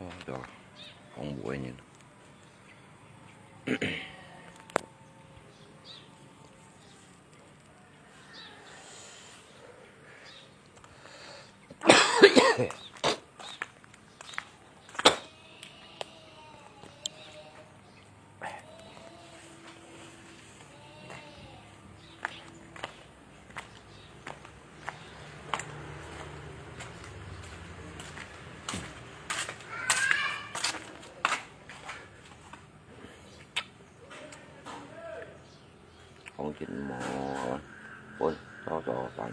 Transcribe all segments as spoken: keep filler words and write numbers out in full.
哦，對啊，講無个人。 講緊無，分早早散。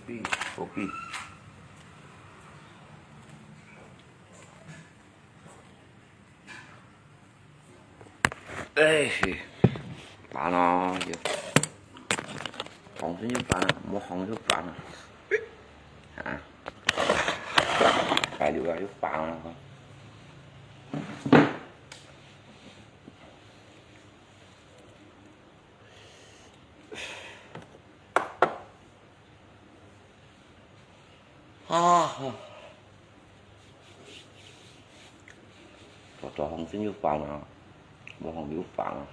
Kopi，kopi。 哎，係，煩啊，又，紅色又煩啊，無紅又煩啊。啊，哎，又，又煩啊。 啊，大大風神又煩啊，無風又煩啊。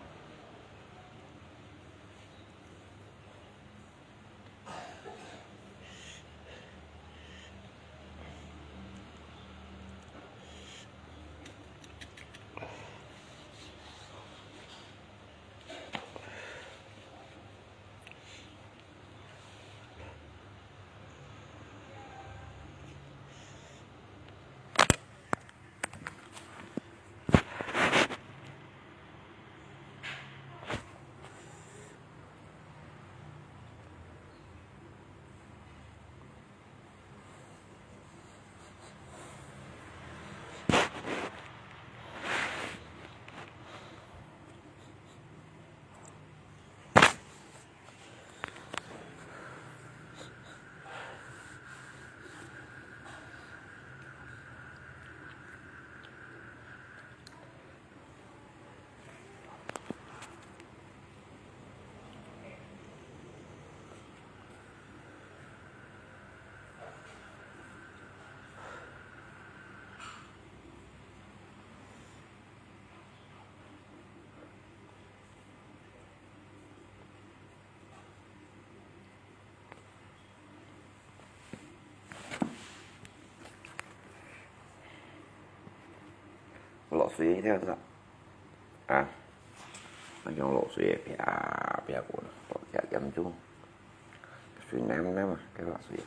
水一下子啊，啊，用落水个，啪啪滾，落一點鐘，水淰淰啊，該落水。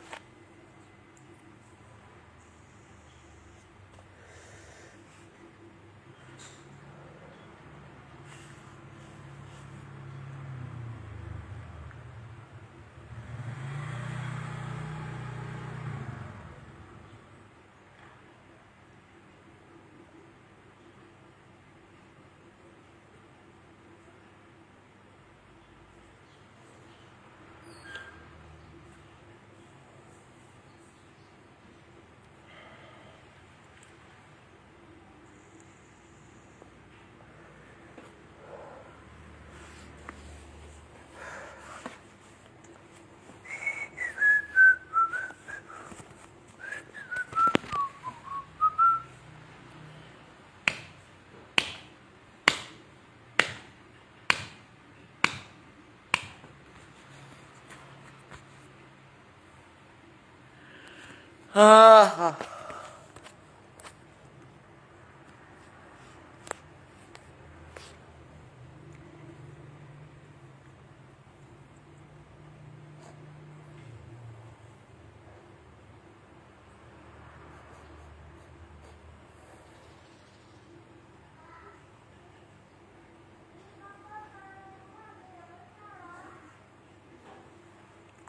啊，啊。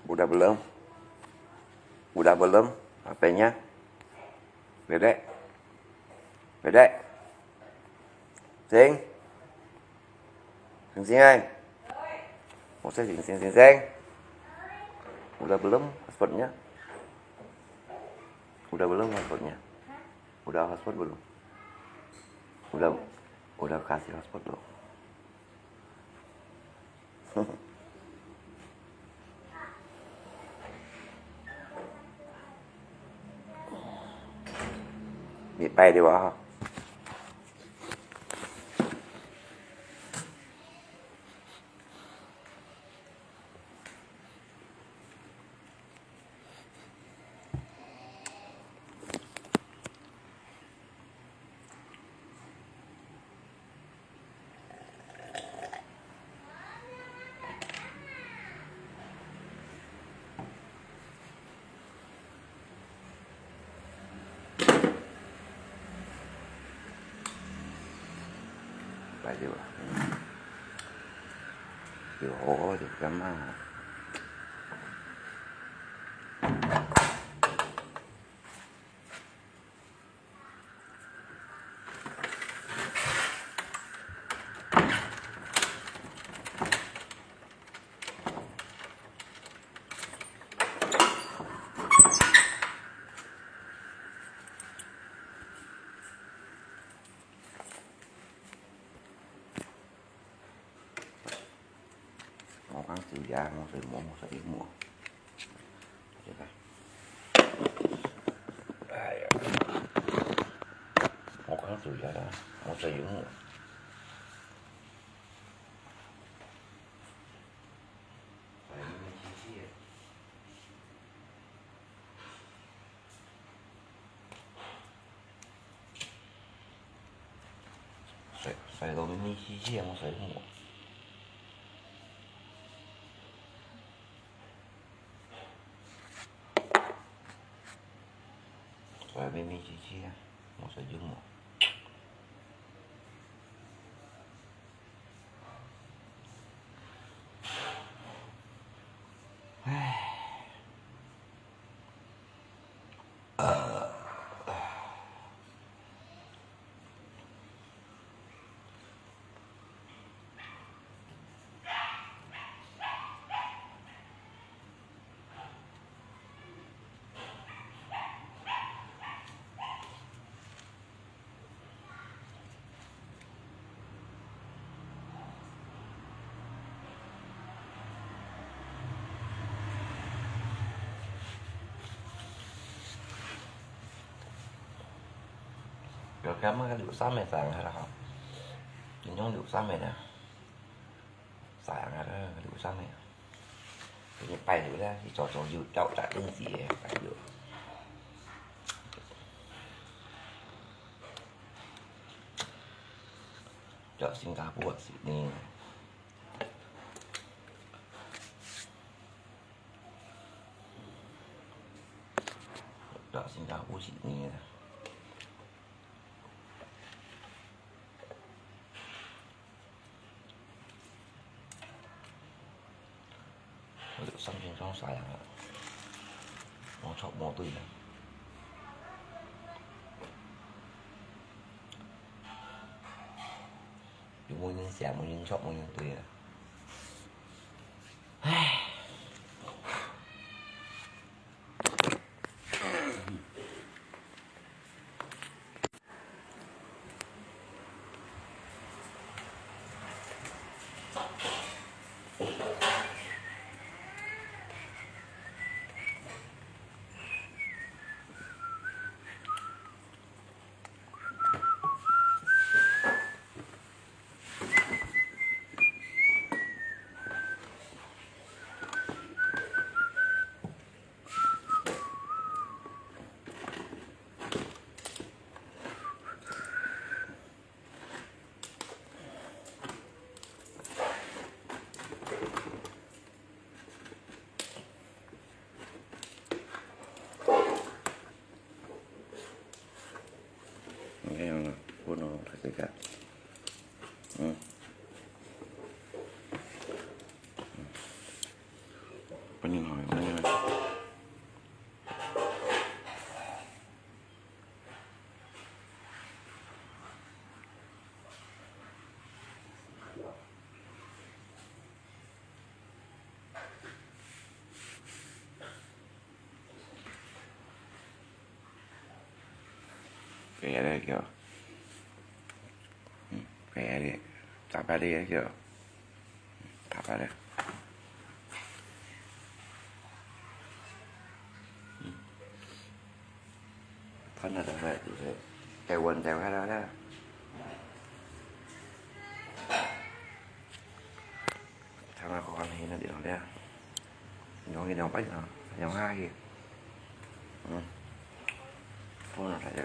Udah belum? Udah belum H P-nya? Bedek? Bedek? Sing? Sing, Sing ai? Masa Sing, Sing, Sing, Sing? Udah belum hotspot-nya? Udah belum hotspot-nya? Udah hotspot belum? Udah, udah kasih hotspot belum? Bị bay đi vào. Phải đi vào. Đi vào, đi vào. Ngọc ăn từ giá, ngọc sẽ mua, ngọc sẽ mua. Ai da. Ngọc ăn từ giá đó, ngọc sẽ mua. Sai, sai lo mi mi chi chi, mo sai mo. Sai mi mi chi chi, mo sai mo. Ai. Yo, kama ka liu sa me sa nga ha. Inyong liu sa me na. Sa nga ha, liu sa me. Ini pai liu la, i cho cho yu tau ta ding si e, pai liu. 到新加坡啊，Sydney。到新加坡Sydney啊。 我就三千張晒啊，無錯無對啊。有無人寫，無人錯，無人對啊。唉。 你看，用了，不能，它这个，嗯，嗯，不能好，不能好。 白个叫，嗯，白个，杂白个叫，杂白个。嗯。 Thân là được rồi, để ổn đều hết rồi đó. Thằng nào còn thì nó đi nó đi. Nhóm cái nhóm bánh nó, nhóm hai kì. Ừ. Phone nó phải được.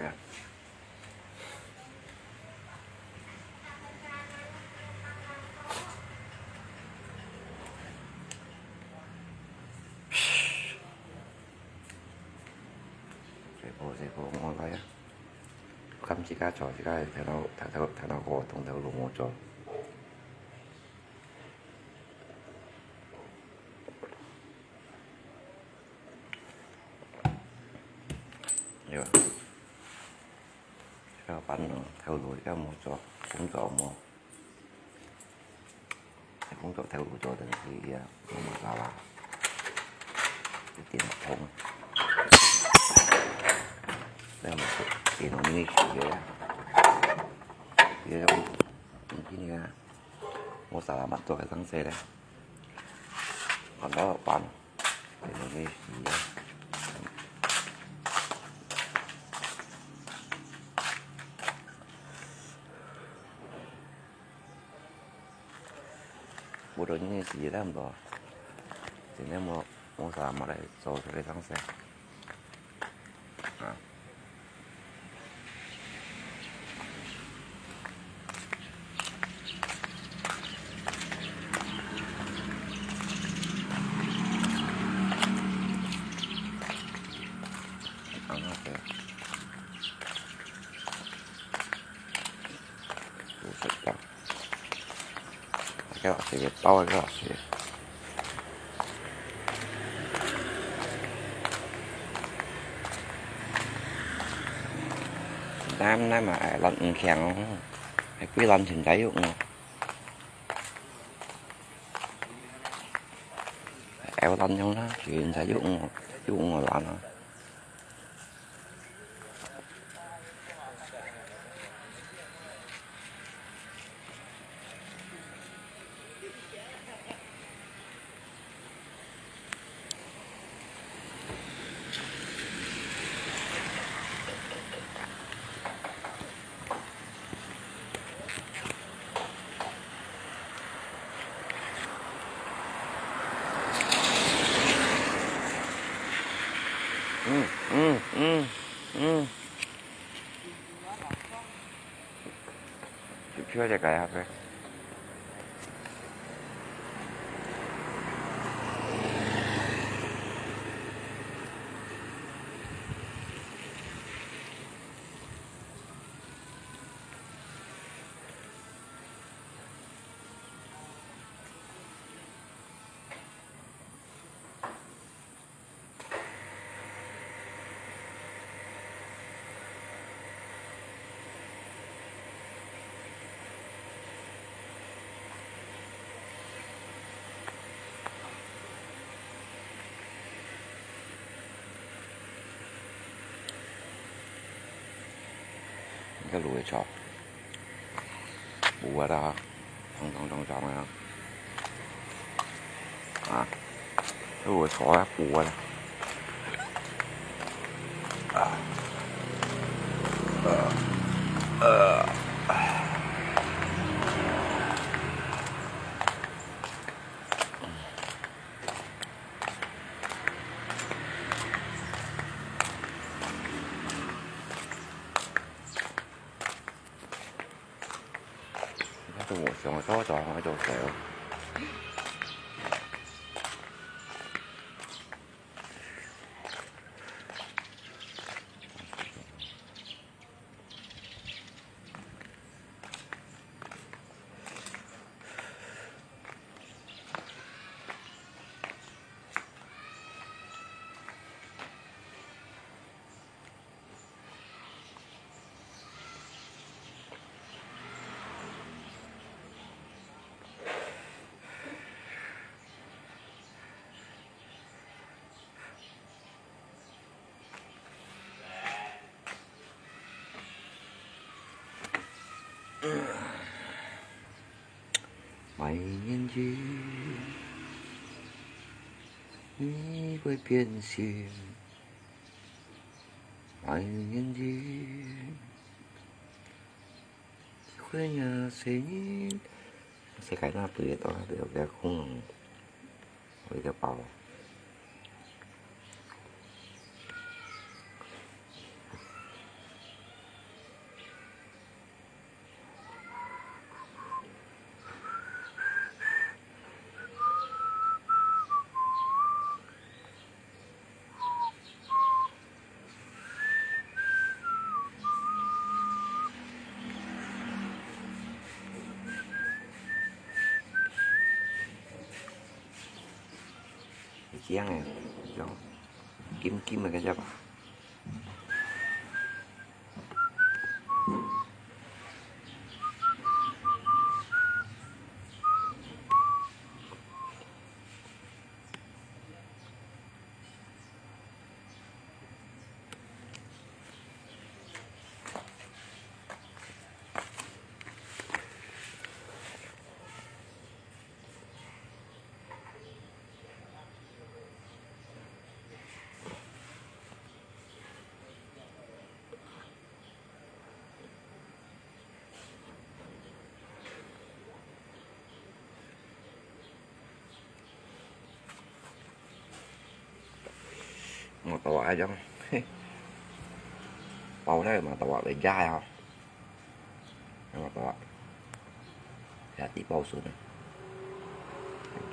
Dễ vô, dễ vô, ngon quá á. Cắm chỉ cá trò, chỉ cá thằng nào, thằng nào, thằng nào có, thằng nào lùa mua cho. Yo. Cá bánh nó, thâu lùa, cá mua cho, cũng cho mua. Cũng cho theo lũ cho đến khi, à, nó mà sao à. Cái tiền không. Đây là một cái tiền nó như thế á. Thì nó cũng, cũng chỉ như là một sao là bạn cho cái thằng xe đấy. Còn đó bạn thì nó như thế á. Buổi tối như thế gì lắm rồi. Thì nếu mà, mà sao mà lại cho cái thằng xe. À. Ăn nó kìa. Ủa, sạch tao. Cái lọ xì, tao cái lọ xì. Nam nam mà ai lăn ung khéng, ai quý lăn thìn trái dụng. Ai lăn nhau na, thìn trái dụng, dụng lăn na. 這个啊，對。你看蘆葦草，有啊啦，長長長長的啊。啊，蘆葦草啊，有啊啦。啊，呃，呃。 你看這我想說找那種誰哦。世界那邊，哦，那邊有個恐龍，有一個包。 係恁樣个，恁樣金金个該隻吧。 摩托仔恁樣，包那個摩托仔會壓哦。摩托仔，壓低保存，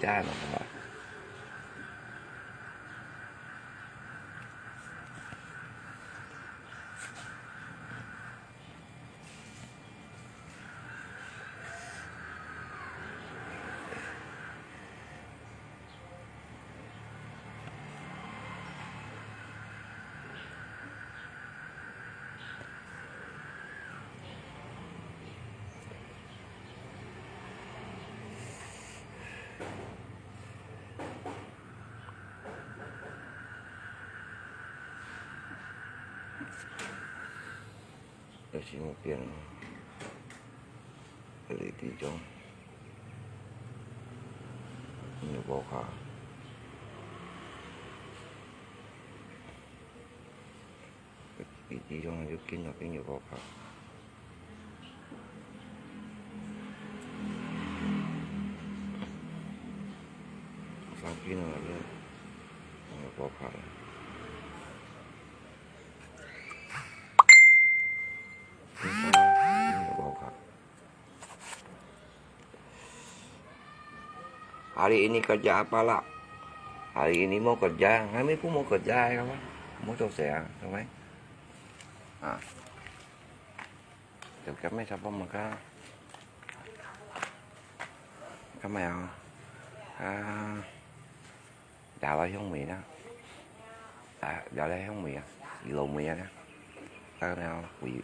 壓摩托仔。 這係有變啊，這裡地中，有無卡？ 比，比中就緊了，緊有無卡。上緊了，就有無卡了。緊有無卡。hari ini kerja apa lah? Hari ini mau kerja, kami pun mau kerja, ya, kawan. Mau selesai, ya, kawan. Ah. Jam kami siapa maka? Kami, ya. Ah. 也來香味啦。啊，也來香味啊，魚露味啊，啊，了，桂，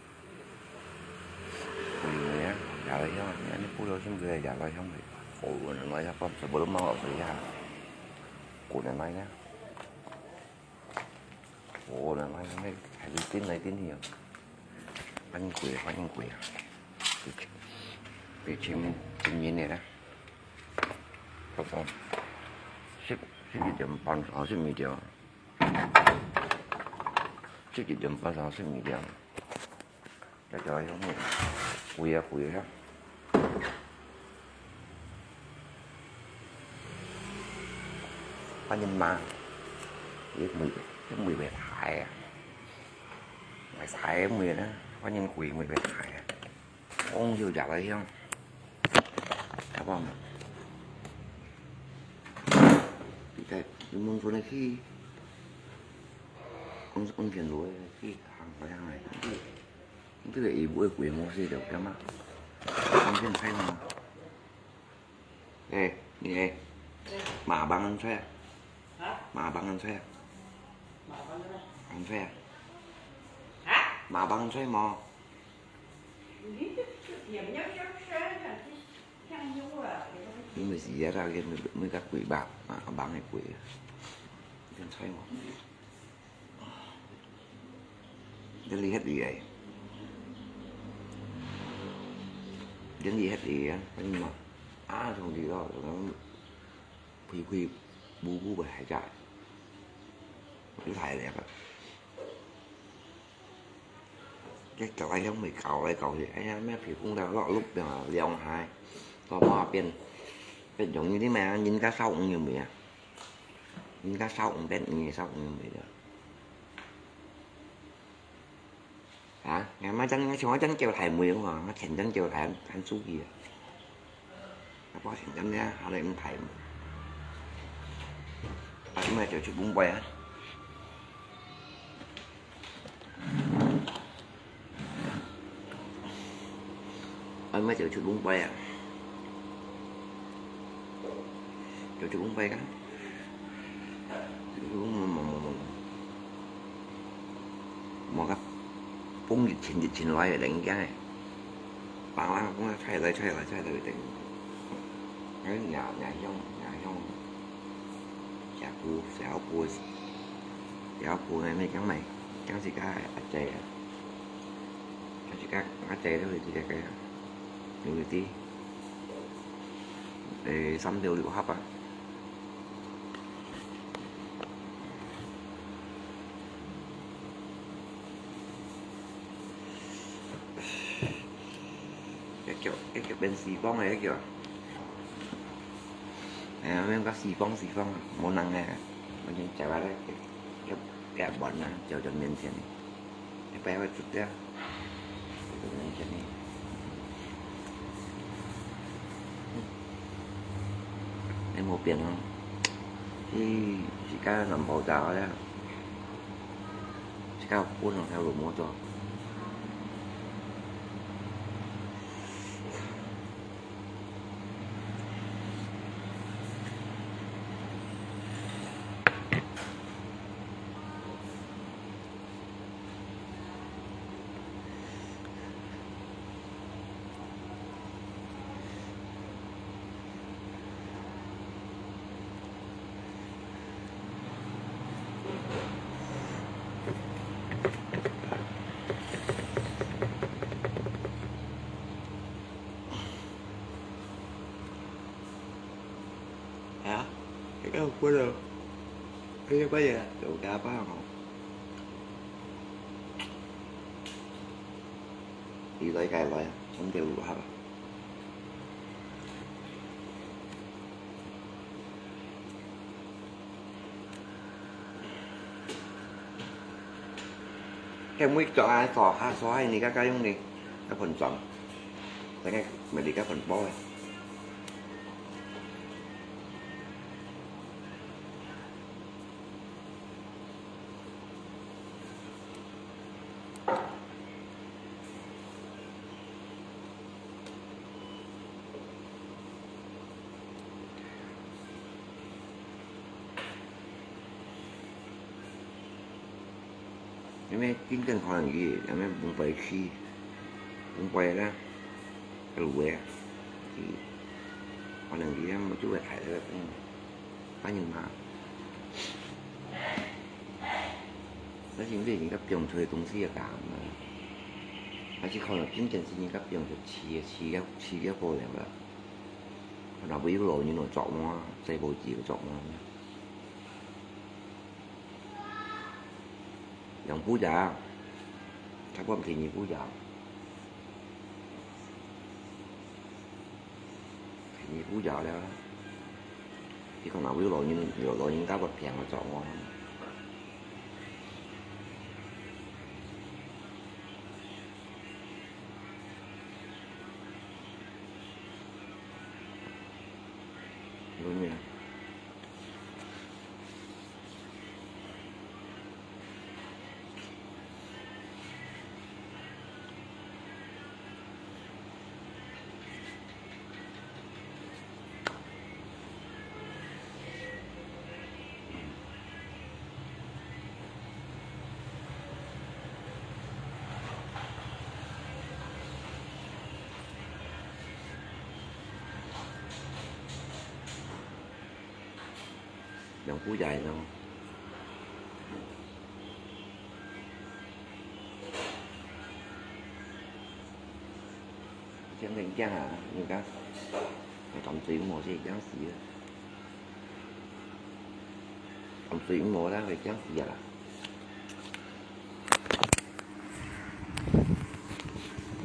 桂味啊，也來香啊，你不小心就也來香味。好，我來一下，全部都冒口水啊。滾來來啊。哦，來來來，還是叮來叮去啊。反正貴啊，反正貴啊。比前，比前，前年的啦。 差不多十，十一點半、三十二點。十一點半、三十二點。這條香味，貴啊，貴啊。反正嘛，也沒，也沒別大啊。買菜也沒啦，反正貴，沒別大啊。 講究食个香，好不好？你看，你問出來去，往，往前路去，行好像來，你這個也不會鬼模式的，幹嘛？往前開嘛。哎，你哎，馬幫人吹啊？啊？馬幫人吹啊？馬幫人吹啊？啊？馬幫人吹無？ 你毋係啊，你，你，你較貴吧，啊，幫你貴啊，你看菜無？你厲害厲害，你厲害厲害，你嘛，啊，同你咯，呸呸，無無个還在，你太厲害。 這搞來香味搞來搞去，哎呀，咩皮膚了落落變啊，涼鞋，到那邊，變容易的嘛，人家燒紅有味啊，人家燒紅變你也燒紅有味的。啊，你媽真，你像我真叫大妹个話，我全真叫大，大妹个。 啊，保險針呢，還來用排嘛。啊，這擺就出門背啊。啊，這擺就出門背啊。就出門背啊。 無甲，風一陣一陣來个，零驚个。嘭嘭風啊，吹來吹來吹來一定。哎，若若香若香，小姑小姑，小姑个咩講咩，講是甲阿姐啊，講是甲阿姐都係一个个，有一啲，誒，三六六合啊。 一叫，一叫變四方个，一叫。哎呀，變甲四方四方，無人个，我已經食飽了，一，一碗啊，就在面前。 一擺會出掉。你無變哦。去，去到南部走了。去到本哦，條路無做。 係啊，這個有骨哦，這個骨也有加棒哦。你來該來啊，我們就錄下吧。 該每隻啊，做下做下，你个个用个，个盆裝，等下咪你个盆包个。因為真正可能佢，因為蒙背去，蒙背啦，个路个，佢可能佢也無就會開了，嗯，反正嘛，但是你人家變出來東西也假嘛，但是可能真正是人家變出去个，去个，去个過了啦，可能會有老人來作夢，細寶子个作夢。 兩步呀，差不多便宜步呀，便宜步呀了。你講哪位有老人，有老人家个病个狀況？有咩？ 兩步仔咯。驚人驚啊，人家，我敢追我是驚死了。敢追我啦，會驚死啊啦。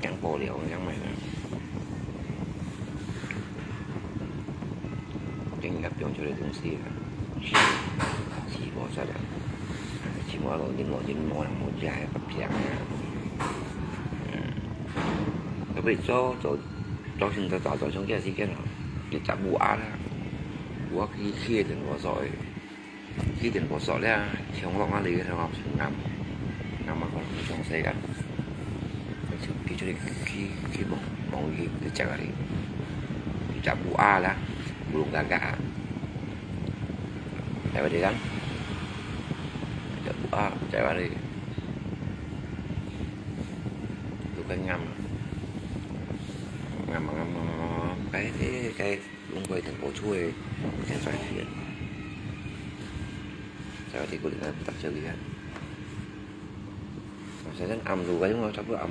驚無聊，驚咩啦？驚人家變出來東西啊，試無煞啊，試無老人老人無人無食个病啊。嗯，特別早早早晨早早早上起來時間啊，一隻烏鴉啦，烏鴉去去个人無所謂。 去電波所了，衝落啊，你个頭先暗，暗啊，可能詳細啊。佢就，佢就去，去，去望，望佢，佢隻啊，佢隻烏鴉啦，烏龍嘎嘎啊。在該地方，隻烏鴉，在該地，就該暗啊，暗啊，暗啊，暗啊，該，該，該 攏過電波出个，先出去啊。在該地過年啊，搭車去啊。反正暗路个，因為差不多暗。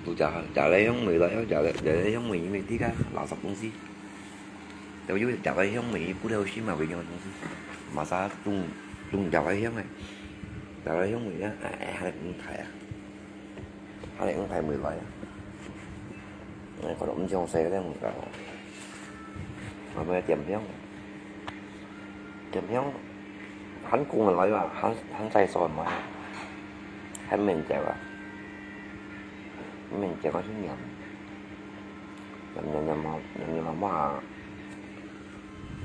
不食，食了香味咯，要食了，食了香味，因為這個垃圾東西。都有食了香味，不了心嘛，會用東西。嘛啥，中，中食了香个，食了香味啊，哎，哎，還毋開啊。 還係五排尾來啊。哎，可能毋詳細个，毋知。後尾點香，點香，還供來啊，還，還在所嘛，還免走啊，免走啊，去念，念念念嘛，念念嘛嘛。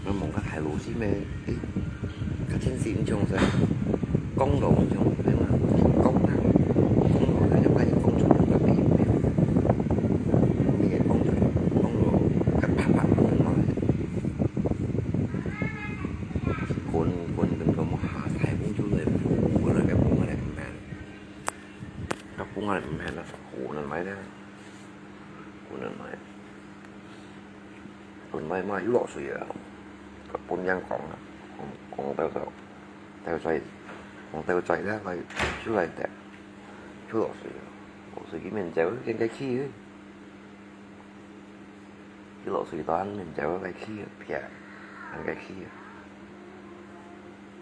𠊎望个大路是咩？誒，个天時毋像是，公路毋像，對嘛？公路，公路，該就該公路个邊，咩个公路，公路个啪啪公路嘛。滾，滾，滾，滾，下大風出來，風，滾來个風來毋係，个風來毋係啦，滾來啦，滾來。 本來嘛又落水啊，本人講啊，講，講到到，到水，講到水了，來，就來得，就落水了，落水佢免走，應該去，佢落水當然免走，該去，撇，應該去，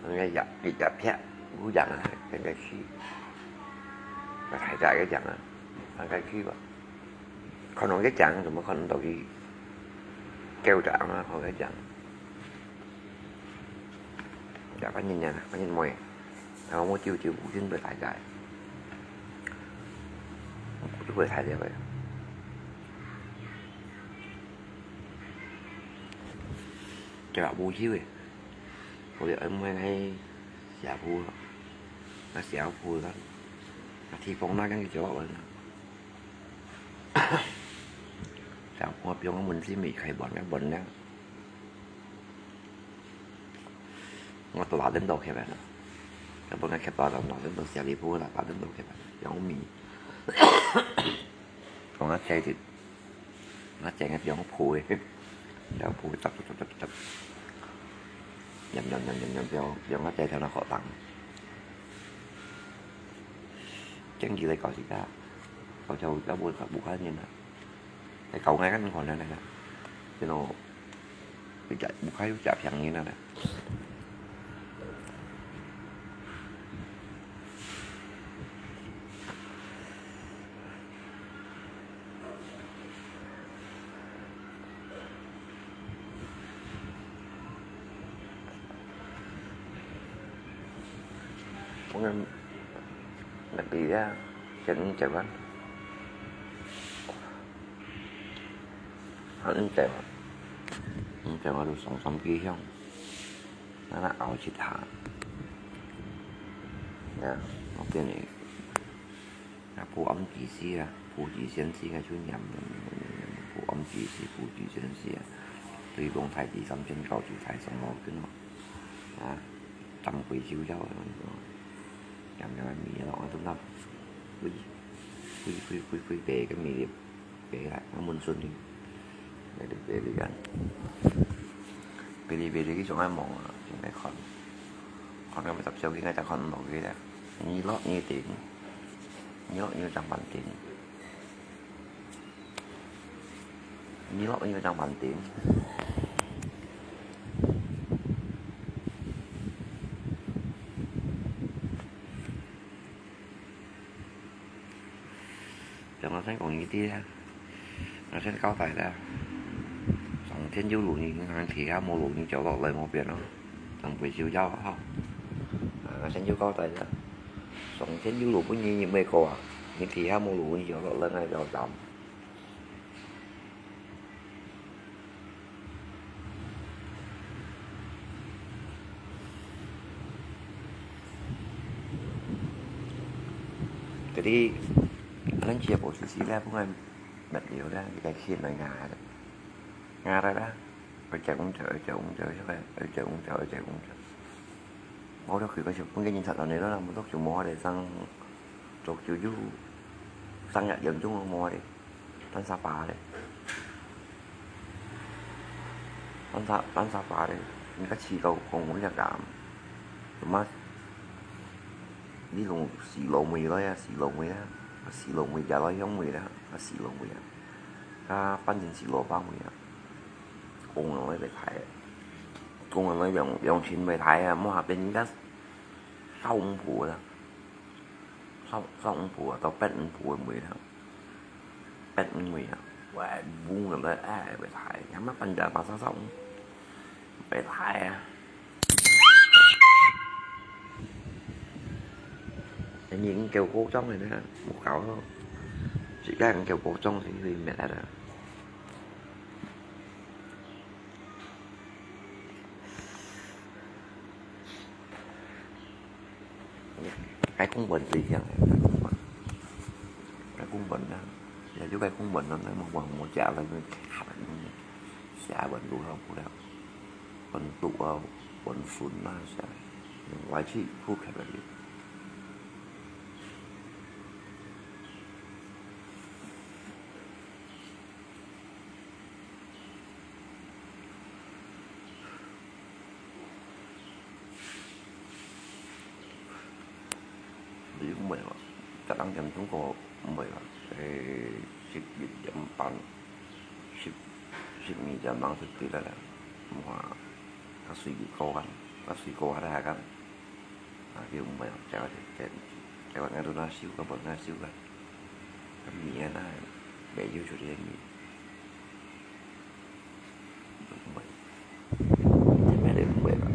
應該也，也撇，不講啊，應該去，該大家个講啊，應該去吧。 可能佢講，怎麼可能到去狗隻啊？可能佢講，也反正呀，反正妹，然後我舅舅不認得大家，就會大家个，對吧？無去个，我就安排該下鋪，那下鋪啦，那地方那跟佢交往啦。 像我比如講問題未開門个門了，我都拿等到起來了，本來屐到摎摎，等到寫哩布啦，把等到屐，用米。講啊，寫就，那寫个用鋪个，用鋪个，taptap taptap taptap，用用用用用，用用啊，寫條那好當。真係來搞事个，搞笑，要不不看人啊。 你搞个恁可能个啦，you know，你食，毋可以食平人啊啦。我们那边啊，现在台湾。 啊，恁樣啊，恁樣啊，就上山寄香，那那熬一下，啊，我變个，啊，補暗之時啊，補之前時啊，就念念念念念，補暗之時，補之前時啊，對講大智三千，九州大唐羅經咯，啊，三跪九叩，念念念念，啊，都那，跪，跪跪跪跪，白个面。 白啦，我問準你。白哩白哩啊。白哩白哩，去上海望啊，上海看。看到十小時，應該就看毋落去了。你落你定，你落你就正板定。你落你就正板定。 像𠊎先講你知啊，𠊎先交代啦。上天有路，你地下無路，你就落來無變咯。等會就要吼。啊，𠊎先有交代啦。上天有路分你，你毋會過啊。你地下無路，你就落來，𠊎就斬。 Jadi，恁樣个無事事咧，分𠊎滅了咧，佢个氣來壓咧，壓咧咧，愛食紅酒，愛食紅酒，愛食紅酒，愛食紅酒。 無了，佢个就分个人殺了你了啦，無了就無法度生，做就有生日嚴重了無法度，單三把咧，單三單三把咧，你个試到講有隻癌，什麼，你用死老妹來啊，死老妹啊，死老妹也來香味啦，啊死老妹啊，啊反正死老包味啊，講了會大，講了兩兩千會大啊，莫下變人家 燒五步啦，燒燒五步啊，到八五步个位啦，八五位啊，喂，五个來，哎，會大，他媽半夜把燒燒五，會大啊！人已經夠高中个啦，無搞咯，自家人夠高中就去滅啦。 該公文最靚个，該公文。該公文啊，也就該公文啊，那麼我我家那個卡的，寫文都好不了，文都啊，文順啊，寫，我去不可能。 你毋會哦，十兩點鐘過毋會哦，誒，十一點半，十，十二點鐘就對了啦。哇，較隨意過啊，較隨過啊，大家。 啊，佢毋會，這個，這個，這個，𠊎都拿手个，無拿手个。該面啊，那，袂有出現面。毋會。這邊就毋會啦。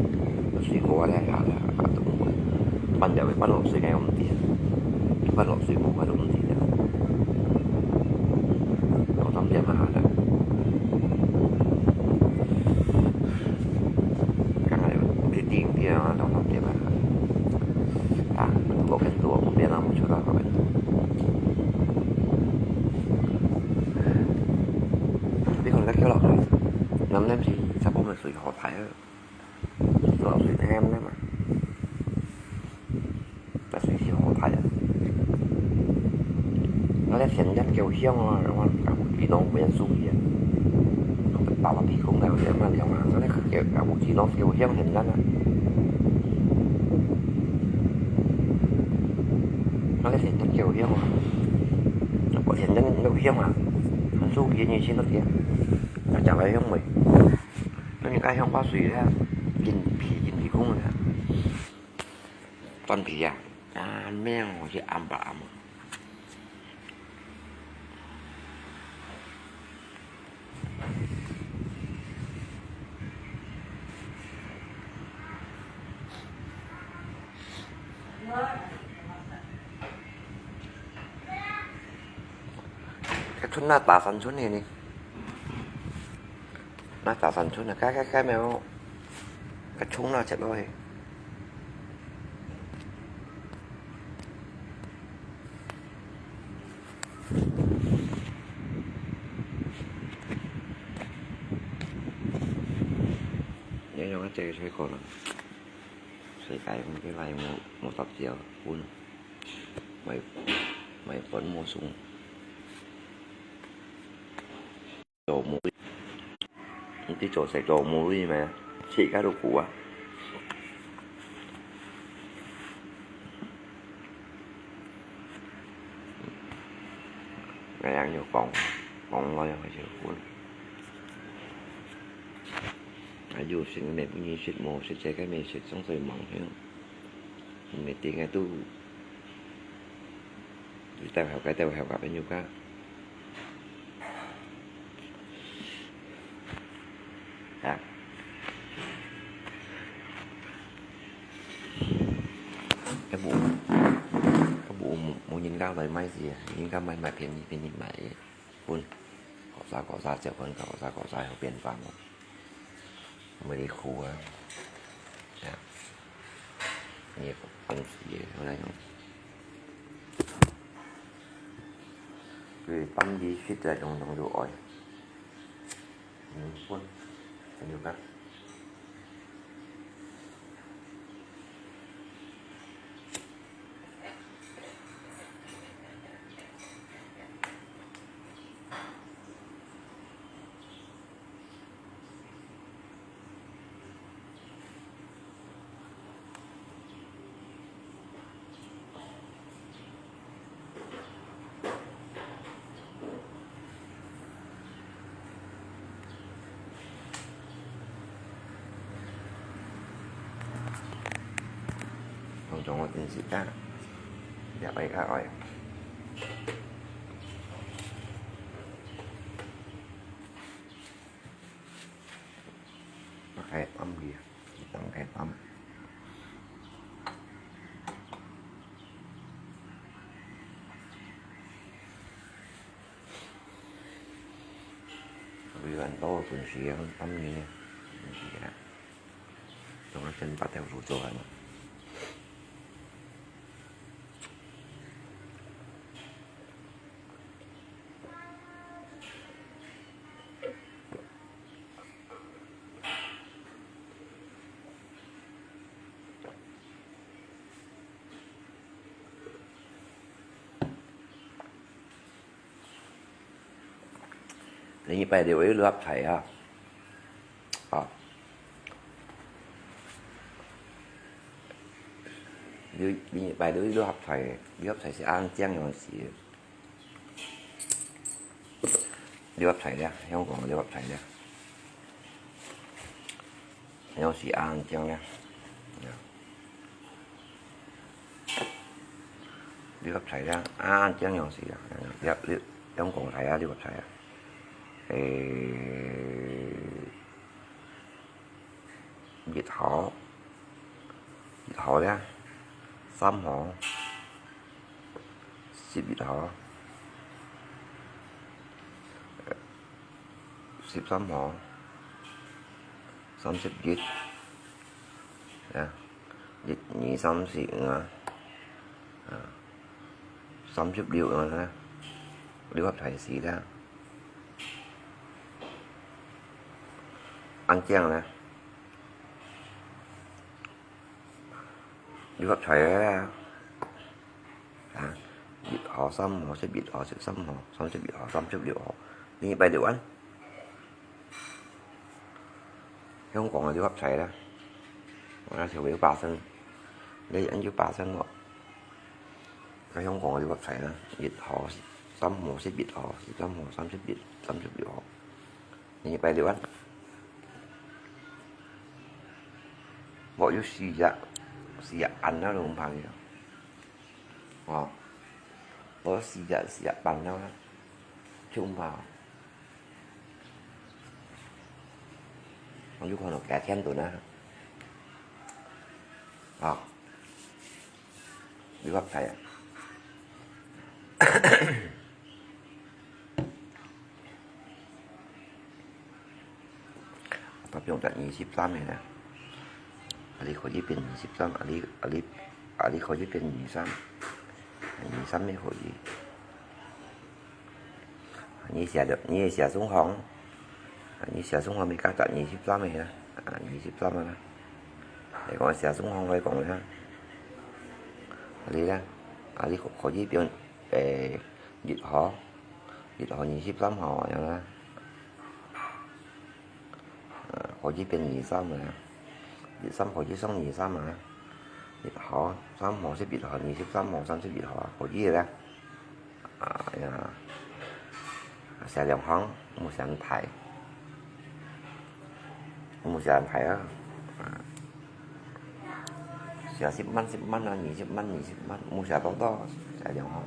水果啊，這下啦，啊，都毋會。半條个，半落水个，毋知啊。半落水無，我都毋知啊。兩三點啊，啦。剛才有去訂店啊，兩三點啊。 啊，無見到，無變啊，無出來，無變到。你看，你叫落去，淰淰是差不多水好大啊，落水淰淰嘛。該甜个夠香啊，𠊎，𠊎屋企攏毋會煮个。𠊎爸爸鼻孔來，𠊎就愛涼啊，該个夠，𠊎屋企攏夠香甜个啊。該个甜个夠香啊，該甜个夠香啊，煮个你先都甜，該食个香味。該你該香花水咧，緊鼻，緊鼻孔咧。 斷皮啊，啊，咩哦，去暗吧暗啊。該春啊，打三春个呢。 那打算出來，該，該，該沒有，該蔥那切落去。你用這個水果啦，水果用起來無，無十條分，買，買分無送。 做無，你知做食做無咩？自家都苦啊。哎呀，又講，講我又開始苦。啊，有食个咩，不食，無食，這个咩食，總係忙去。每天个都 你帶回家，帶回家朋友家。啊？該無，該無，無，無人家來買事啊，人家買，買便宜，便宜買个。分，搞啥搞啥，結婚搞啥搞啥，有變化無？ 無你苦啊。呀，你也不，不是也有那種，對，半夜睡在中中就愛，嗯，分，很有感。 當中个電視架，也愛較愛。打開暗去，打開暗。 有恁多本事啊，暗呢，本事啊，總係先把條路做下嘛。 另一擺就會落菜啊。啊。另，另一擺就會落菜，落菜係恁靚樣式。 六合彩了，香港个六合彩了。樣式恁靚了。六合彩了，恁靚樣式了。六，六，香港彩啊，六合彩啊。誒，一號，一號了，三號，十一號， 十三號，三十一，啊，一、二、三、四、五啊，啊，三十六啊，六合彩四啦。恁靚呢，六合彩个啦。 啊，一號、三號、十一號、十三號、三十一號、三十六號，禮拜六啊。香港个六合彩啦，啊，就會有八成，你研究八成哦。該香港个六合彩啦，一號、三號、十一號、十三號、三十一、三十六號，禮拜六啊。我有四隻，四隻班啦，都毋怕去啊。 哦，我四隻，四隻班了啊，就毋怕。我有可能改天都呢。啊，你发财啊！ 啊，變成二十三个啦。啊，你可以變二十三，啊，你，啊，你，啊，你可以變二三，二三也可以。啊，你寫的，你也寫中行，啊，你寫中行咪加到二十三个啦，啊，二十三个啦。你講寫中行來講啦，啊，你啦，啊，你可，可以變，誒，一號，一號、二十三號恁樣啦。 啊，可以變二三个啦，二三可以上二三啊，一號、三號、十一號、二十三號、三十一號啊，可以个啦。啊呀，寫兩行，莫寫恁大，莫寫恁大啊。啊， 寫十萬、十萬啊，二十萬、二十萬，莫寫多多，寫兩項。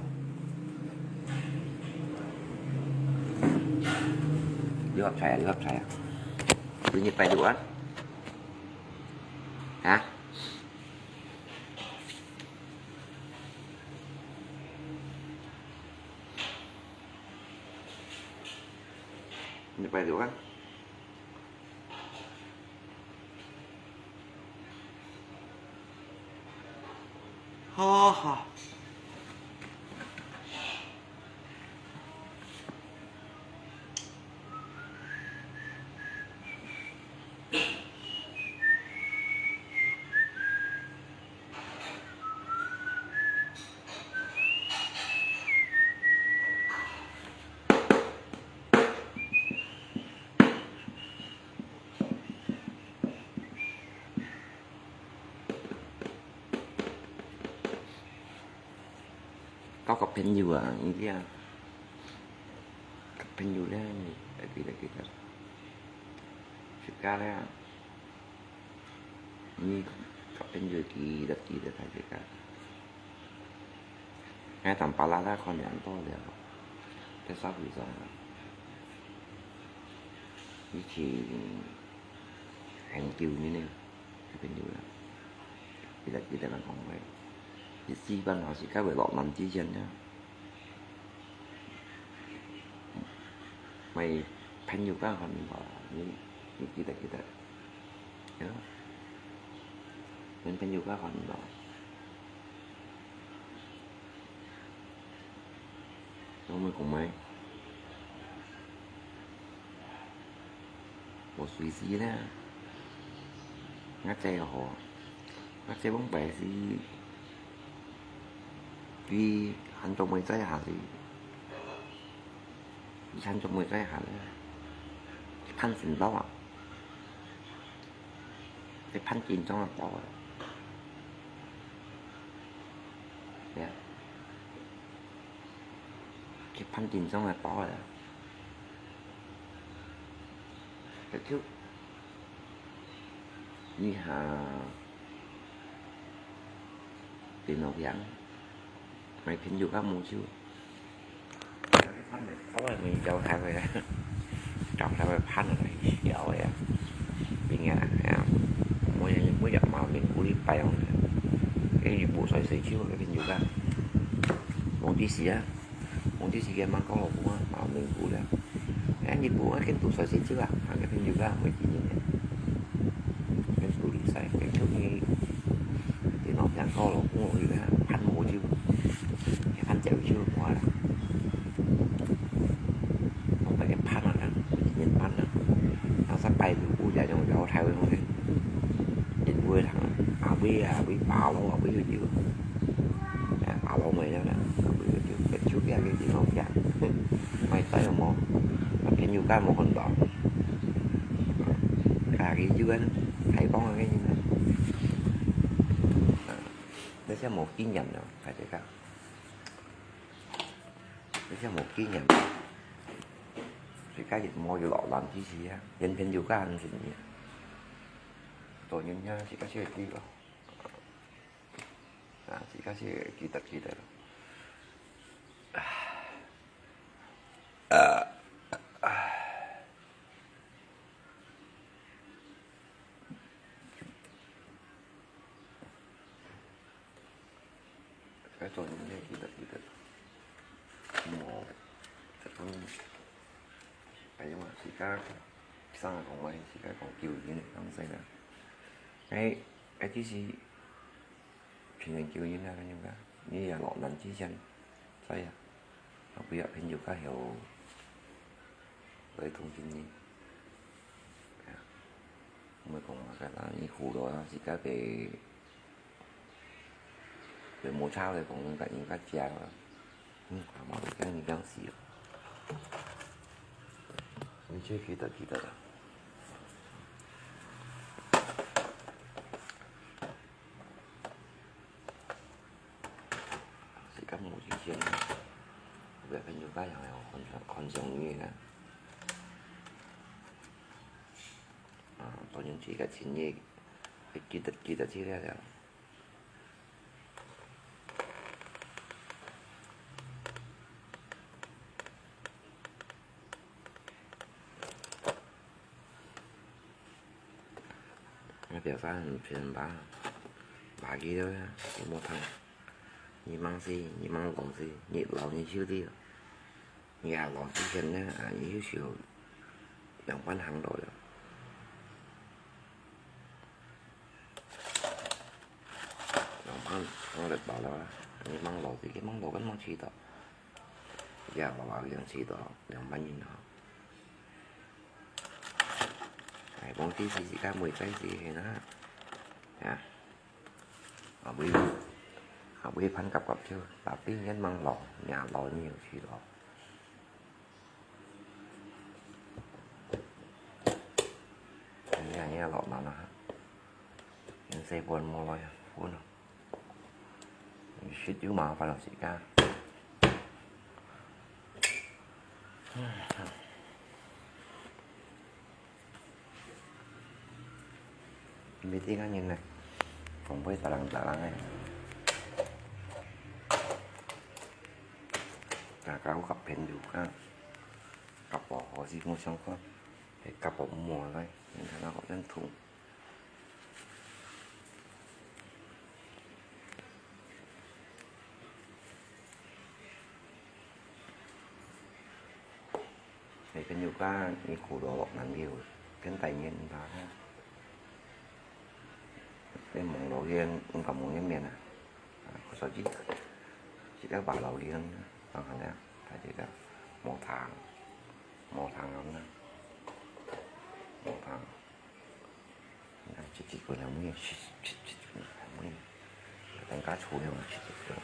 六合彩啊，六合彩啊，今日拜六啊？啊？今日拜六啊？ 好好。交个朋友啊，你知啊，交朋友咧，你，你記得，記得，自家咧，你交朋友記得，記得，大自家。 𠊎同巴拉拉看兩多了，在社會上啊，以前很久呢，這朋友啦，記得，記得人講話，一時半下時間會落難之前呢，買朋友間看吧，你，你記得，記得。 呀，男朋友个煩惱。我咪講咩？我隨時咧，𠊎姐好，𠊎姐往擺時，佢喊做妹仔下時，佢喊做妹仔下咧，佢盼神到啊！ 佢盼緊張个到啊。呀，佢盼緊張个到啊。佢就，你下電腦屏，買朋友个無就。 我也沒教他个，教他个判了，笑个呀。邊个啊，哎呀，每日，每日嘛，面鼓勵擺哦，哎，無睡睡覺，个朋友个，忘記時啊，忘記時間嘛，講老公啊，嘛，面鼓勵，哎，你無啊，跟都睡睡覺啊，啊，个朋友个，每日呢，跟都理財，跟出去，電腦屏講老公，我有个判無就，判走就無啦。 講大家盼啊，年盼啊，啊，上拜六有這種搖台灣个，因為人啊，阿尾啊，阿尾爸老啊，阿尾就，哎，爸老妹了啦，阿尾就，就這个地方行，買菜有無？啊，朋友家無看到。啊，佢就恁開講个人啊。啊，這些無經驗咯，大家講。這些無經驗，自家也無有落難之時啊，連朋友家還是你啊。做人啊，自家先知咯。啊，自家先記得記得咯。啊，啊。 該做人个記得記得，無，這種，哎呀嘛，自家生个講話，自家講救人个東西啦。哎，哎，其實，平常救人啊，恁樣啊，你也落難之前，知啊，啊，不要朋友較曉，來同情你。哎呀，毋會講話个啦，你苦惱啊，自家被 佢無差咧，講人家人家食啊。嗯，阿媽都驚你驚死哦。你這記得記得啊。自家無意見，有个朋友家樣要看上看上你啊。啊，當然自家情願，會記得記得這个了。 該表嫂很偏吧，把佢了呀，你莫聽。你吂死，你吂老死，你老你就知了。你也老之前呢，啊，你就少兩半行路了。 兩萬，我來包了啊！你吂老，自家吂老，根本遲到。呀，我包已經遲到兩萬銀了。哎，忘記自家妹在時間啊！呀，阿妹，阿妹盼甲甲笑，tapi人吂老，若老你又遲到。 你看，你看，老難啊！人細本無來啊，分啊！你食就麻煩了自家。你聽下人呢，講話打冷打冷个。大家有合朋友啊，合伙好是無相干。 係甲薄無來，你看那好像土。係朋友家，你苦到落難了，跟大人打哈。你望落去，你敢望一面啊？啊，所以，自家把老人，當然了，大家个無糖，無糖啊，無糖。 啊，這，這个人，我也是，這，這个人，我也，等下出來嘛，這个。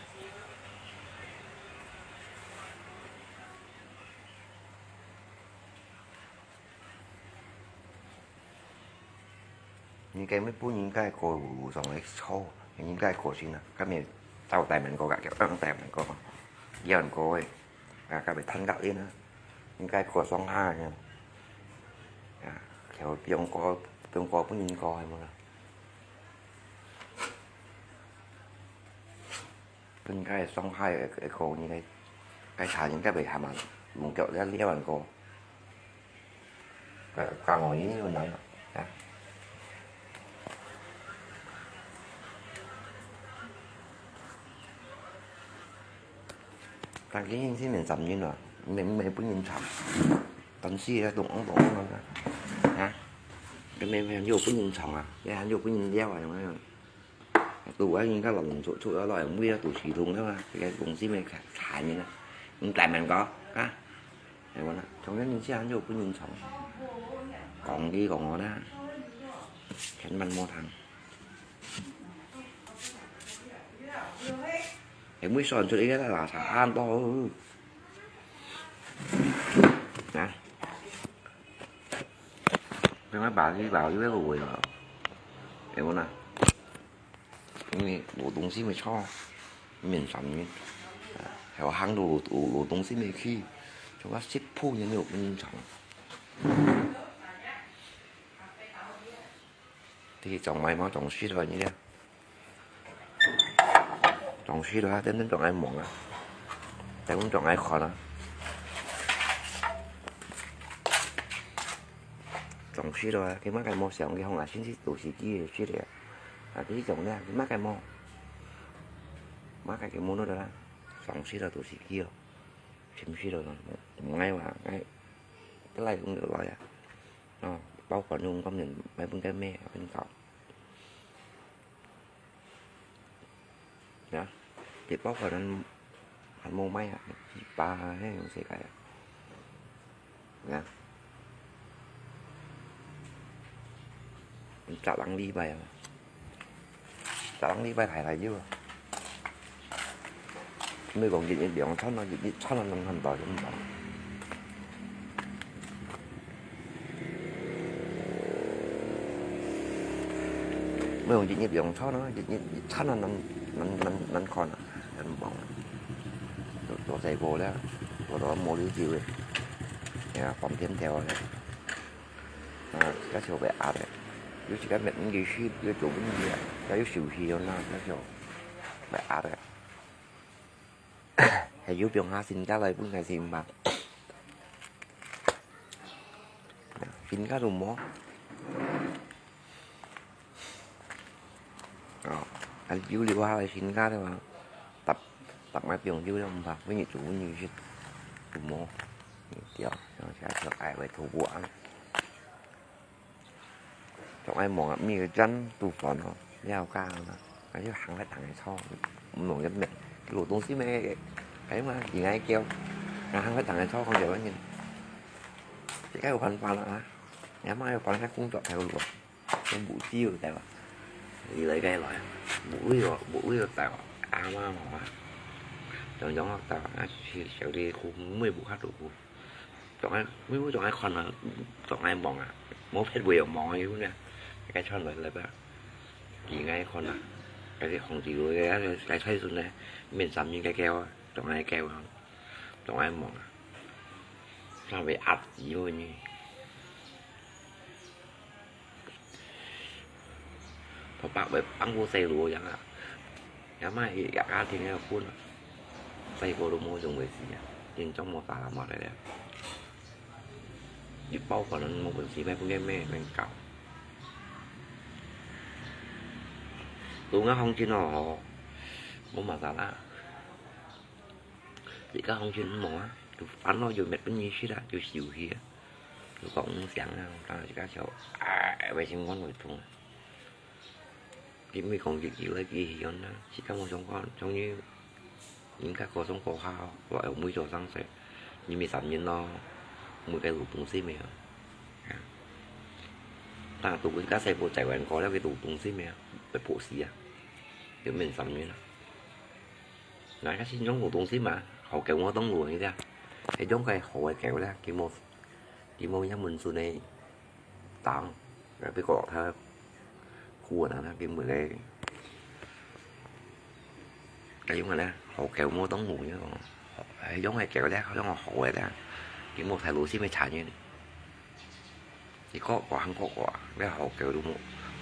你該乜分人家个歌有上个錯，人家个歌星啊，今日走大門歌个，叫，嗯，大門歌，搖人歌个。 啊，甲袂趁甲應啊，應該過爽下呢。啊，叫放歌，放歌分人歌係無啦？分該爽下个，个歌，你該，該茶應該袂喊啊，問叫了了人歌。 呃，講哦，因為有人啊，啊。但今日先免十年了，毋免，毋免分人唱，但是咧，咚咚咚咚啊，啊，你免，免又分人唱啊，你還又分人了啊，有沒有？ 堵啊，人家老人出，出了老人位啊，堵系統了啊，這个公司乜慘个啦，你大門講啊，係無啦？從前人家還有分人唱，講你講我啦，千萬莫聽。係每選出一個垃圾恁多。啊，該麼个巴黎巴黎个位啊，係無啦？因為老東西無錯，免三日，啊，還有行路老老東西無去，就講食鋪人有正常。 這種買嘛，裝飾了你咧，裝飾了，真正裝愛望啊，真正裝愛看啊，裝飾了，佢嘛該無想，佢放啊，先去都市機个事咧，啊，這種咧，佢嘛該無，嘛該佢無弄得啦，裝飾了都市機哦，全部了，毋愛話，愛，得來用得來啊。 哦，包括用今年買分个咩，分搞。呀，這包括咱還無買啊，一百啊，該用世界啊。呀，十零禮拜啊。 十零禮拜大大有啊。毋係講一日兩餐啊，一日餐啊，兩餐大咁大。毋係講一日兩餐啊，一日一餐啊，難難難難看啊，難望啊。做做細個咧，做到無溜溜个，哎呀，半天條个。 啊，自家手會壓个，有自家搣毋起去，有做毋起啊，也有受氣樣啦，自家手會壓个。還有放下身價來分佢先吧。身價都無。哦，還有留下个身價个嘛，搭搭埋放有了，毋怕，分你做分你食，都無。對，像自家手愛會偷步啊。 就愛望啊，每个站都煩哦，了解啦，啊，就行快等个車，毋容易咩，老東西咩，哎嘛，應該叫，啊，行快等个車，講這个人，這个有辦法啦啊，你阿媽有辦法工作頭路啊，都無自由對吧？你來該來，無為哦，無為哦，對吧？阿媽媽啊，種種啊，對吧？啊，小弟苦，妹無法度苦。 總愛，每每總愛看啊，總愛望啊，無別位又望啊，有呢，該穿來來吧，佢愛看啊，該是紅紙路个，該該菜sun呢，免三日該叫啊，總愛叫啊，總愛望啊，上面壓住呢。 頭擺會放過細路樣啊，也嘛係家庭个分啊，細個都無用个事啊，緊張無打嘛來了。一包可能無本事，買分个咩能搞。都啱行情哦，無嘛啥啦。 自家行情毋好啊，就煩惱就搣分你食啊，就受氣啊，就講毋響啊，當自家笑，唉，會心肝會痛啊。佢毋係講佢佢來佢去樣啊，自家無想法，終於人家過上過下，我又毋會做生事，因為三年咯，每個路東西咩啊。啊，但係到自家細部仔還過了，佢路東西咩啊，會破死啊，就免三年啊。 那个係用老東西嘛，好狗無當路个，係用个好个狗咧，佢無佢無一門順个當，該被搞到苦啊，那佢無个，該用个咧，好狗無當路个，係用个狗咧，用个好个咧，佢無太老心个產業。 你各國行各國，該好狗都無，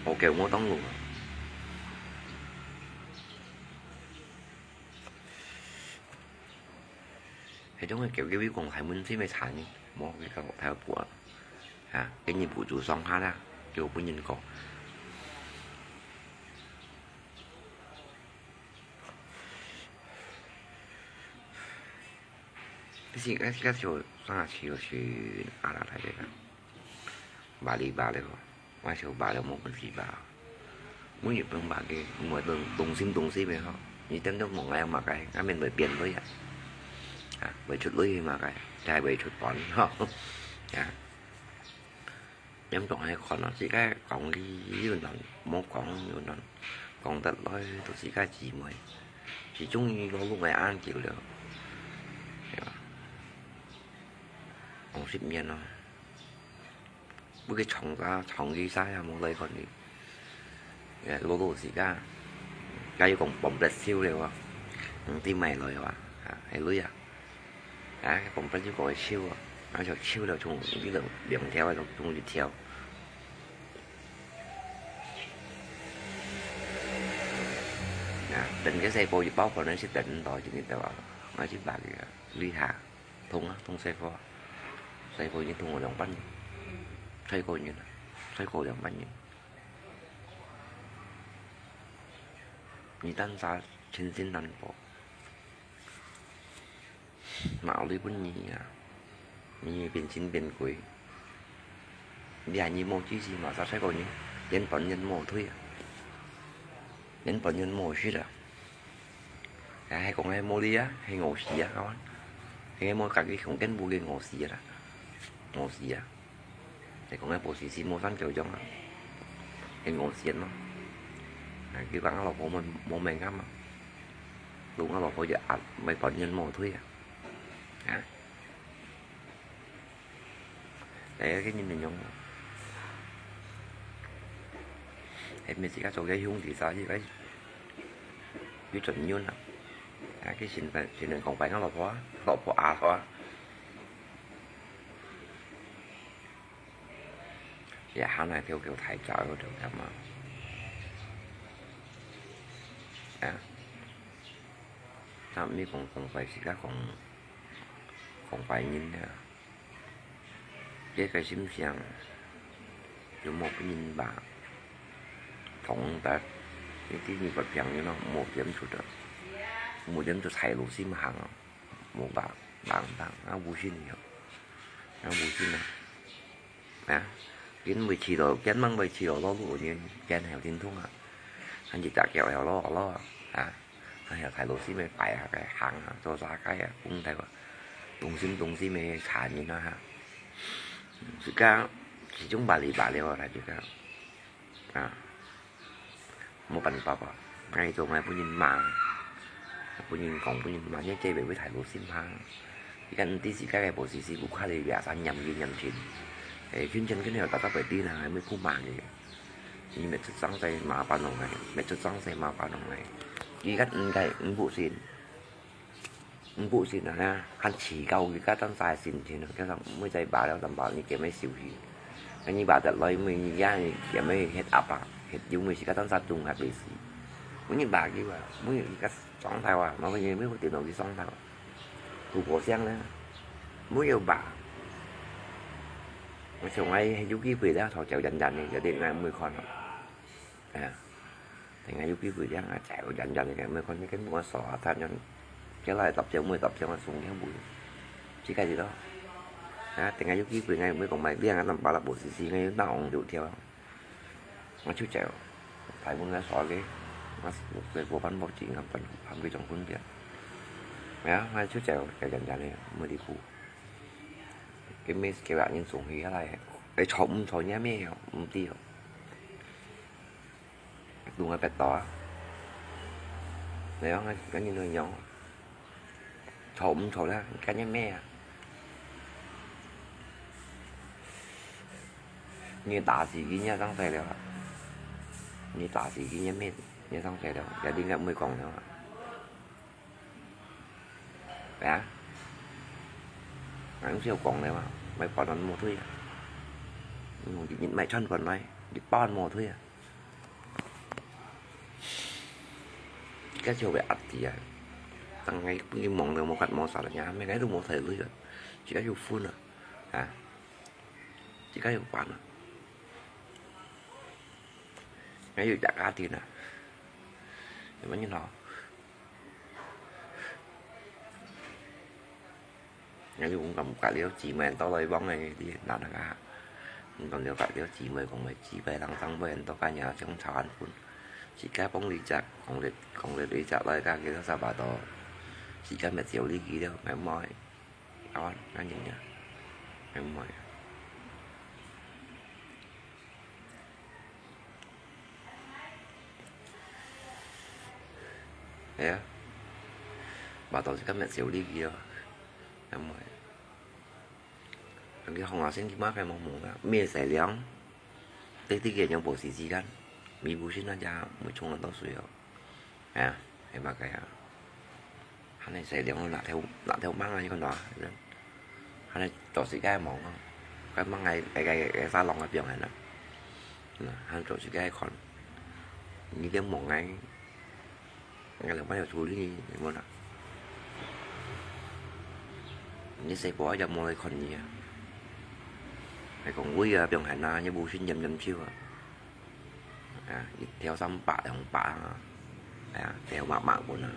好狗無當路啊。係種个狗，佢會講係問題咩產業，無佢講太過啊，啊，給你補助上下啦，就分人講。 你自家自家就生下去就係阿拉大个啦，巴黎巴黎，我就巴黎無本事吧。每日分巴个，無動動心動心个吼，你等到無愛嘛个，俺们會變類啊，啊，會出類嘛个，就係會出本吼，啊。 恁樣還看啊，自家講理又難，無講又難，講得來都自家姊妹。佢終於落落來恁久了，係吧？五十年咯，不過長沙、長期沙也無來看佢，誒，老老時間，假如講放不收了啊，毋知買來啊，啊，係鐳啊，啊，放不收過去收啊，啊，就收了從呢度兩條啊，從一條。 啊，等个細個一包可能係等到今日个話，我去買个，鐳下，痛啊，痛細個，細個已經痛了兩百年，細個人啊，細個兩百年，你單殺千辛萬苦。 買鐳分你啊，你變新變貴。你還你無知識嘛，啥細個人，連本人無退啊，連本人無識啊。還係講係無理啊，係餓死啊，係無家己窮根本个餓死啊啦，餓死啊。 你講个保時捷無三九樣啊，很危險咯。啊，佢講𠊎老婆無，無問𠊎嘛，講𠊎老婆就啊，買本人無退啊。啊？哎，个人恁樣啊。哎，每次佢做个兄弟啥，佢个有尊嚴啊。啊，佢先生，先生講白𠊎老婆啊，老婆啊，好啊。 也還來跳跳太早，跳跳嘛。啊，他們講講壞事，佢講講壞人啊，這個心想，就莫分人罵，懂得，你第二個病人咯，莫點出的，莫點出財路心行啊。 無吧，人人啊，無信仰，啊，無信仰。啊，見會去咯，見門會去咯，落路人，見係有真痛啊。還一隻腳係咯，咯，啊，還有大路線个擺啊，个行啊，做啥个啊，講大話，動心動心个殘忍啊，哈。自家其中把你把了啊，自家。 啊，無辦法啊，𠊎做𠊎分人罵，分人講，分人罵，你這邊會大路心下。你看，你自家个保時捷，屋下裡邊三年幾年前，誒，全全跟你有打打白地啦，還沒鋪滿个。你每次上在麻煩弄來，每次上在麻煩弄來。你看，應該，毋不信。 毋不信啊，還自家佢个當下心情啊，加上每隻罵了三百，你減个受氣。啊，你罵得來，每日也減个血壓啊，血油每時間當下中下袂死。每日罵佢啊，每日佢个狀態啊，麻煩你每日電腦去上頭，突破聲呢，每日罵。我想𠊎有機會了，頭就忍忍个，有啲𠊎毋會看啊。 哎呀，等下有機會這樣啊，再有人人个，毋好看你跟我說啊，他人，佢來搭上，毋搭上啊，送佢會，自家知道。啊，等下有機會，𠊎毋會講買，你啊，咱巴拉無事事，𠊎有鬧紅就跳。我就走，大門个鎖个，我，我，我搬屋子，我搬，搬去中分店。哎呀，我就走，走人人个，毋會理佢。佢每，佢話人送佢下來，誒，坐毋坐人咩哦，毋知哦。 弄个別多啊。你講个，跟你兩樣，吵毋吵啦？跟你咩啊？你打死佢，你也當衰了啊！你打死佢，你也咩，你也當衰了，也應該毋會講了啊。係啊？𠊎有時有講了嘛，買保單無退啊。你買存款來，你保單無退啊。 自家就會壓力啊。當𠊎分佢忙到無法無煞了，也還沒來都無退路了，自家有分啊，啊，自家有辦啊。𠊎有隻家庭啊，有麼人好？ 𠊎就講感覺了姊妹到來往个，你難啊！講了解了姊妹講个，姊妹人生會很多个，也像炒飯分。自家幫你食，講了，講了你食來个，佢都差不多。自家咪少你幾了，𠊎毋愛。啊，恁樣呀，𠊎毋愛。 係啊，話到時間滅少呢啲咯，因為佢行下先，佢媽个忙忙啊，咩洗涼，滴滴个用保濕紙巾，咪布先啊，就毋會沖恁多水哦。係啊，係麼个啊？還係洗涼拿條拿條網啊，一個拿，還係到時間忙啊，該網个个个沙龍个變係啦，還到時間看，你點忙个。 Ngai leng pang yua chuli ni, ni mona. Ni sai po aja mulai kon ni ya. Ai kong wui ya, piong hai na, ni bu sin yam yam chiu a. Ya, i theo sam pa, hong pa a. Ya, theo ma ma kun a.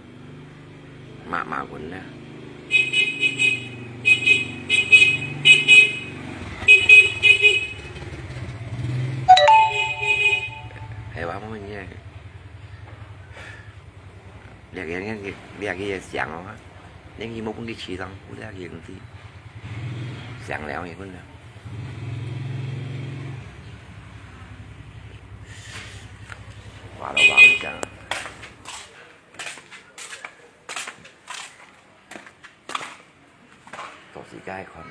Ma ma kun a. Hai wa mo ni. 這個，這個，這個想啊，你去莫分佢試上，有這個東西，想了一份了。話都講一下，到時再看。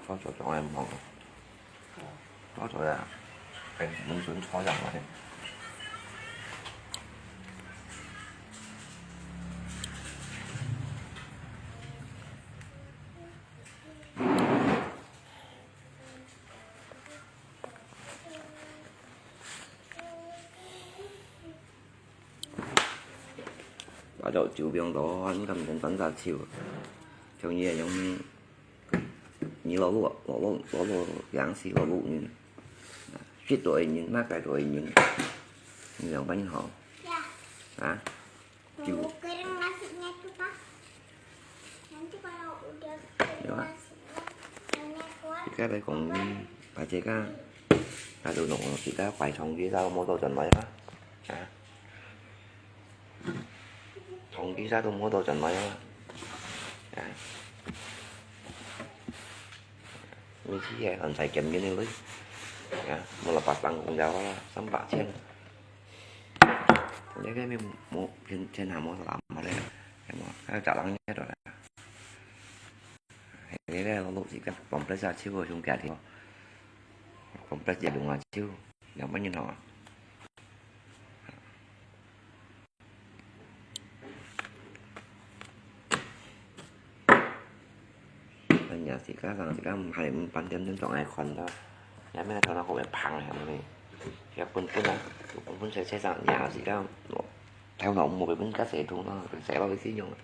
做做做來忙，做做呀，哎，門診坐上來。Pada酒瓶都很感人，單隻手，像你用你老路老路老路樣式老路人，識到个人，哪个到个人，你兩班好啊？酒。有啊。而家來講，大家家，大家都弄，而家快充幾多摩托轉來啊？啊？ 同佢儕都無到轉來啊！啊，你去个，還使減緊个鐳，啊，無啦，八百公交啦，三百千。你个無，無，天，天下無啥嘛咧，係無？還有十零日到啦。你个老六時間，放不下手个，上家庭，放不下龍啊手，兩百人好啊。 哎呀，自家人自家毋係毋半點點總愛看到，也咩頭腦好會胖个，係咪？也本本啊，本本細細聲，也自家頭腦無分家洗通啊，洗落去先用啊。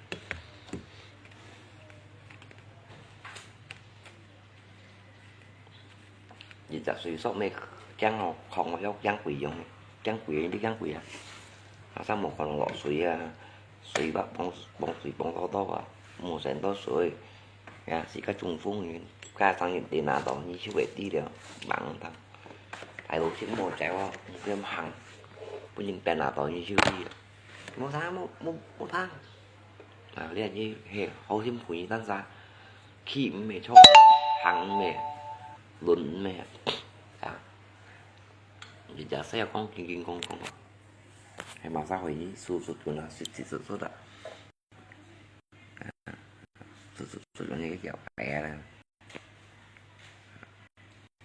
一隻水索咩，驚哦，空哦，要驚鬼用，驚鬼，你驚鬼啊？啊，上無可能落水啊，水吧，幫，幫水幫到到啊，無洗到水，呀，自家中風呢，加上你電拿到，你就會知了，忙到，大路先無走啊，你先行，不然電拿到你就知了，無啥，無，無，無怕。 啊，你係好辛苦，但是啊，企毋係坐，行毋係，輪毋係，啊，你就係要講緊緊講講啊，係馬上回去，速速速啊，速速速速啊，速速速啊，那個腳白了。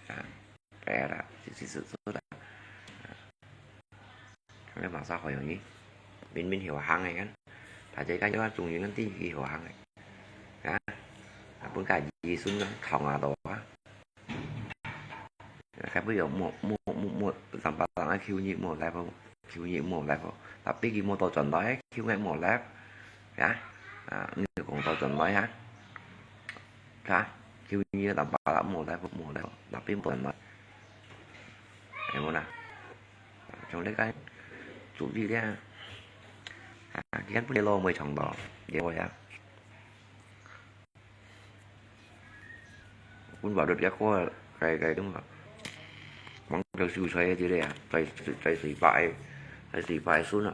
啊，係啦，就係，就係啦。啊，你馬上好容易，明明係好行个，大家感覺中意个地方好行个，啊，啊，本家己孫啊，扛啊到啊，該不要莫，莫，莫，莫，上班人啊，求你莫來不，求你莫來不，tapi佢無到轉來，求你莫來，啊，啊，你講到轉來啊。 Ka, kiu nyi lam pa la mo lai mo lai, tapi mo lai. Ai mo na. Trong le kai, chu di le. Ah, kian pun le lo mo trong do. Ye mo ya. Pun ba dot ya ko kai kai tung ba. Mang tau su sai di le ya. Sai sai sai pai. Sai sai pai su na.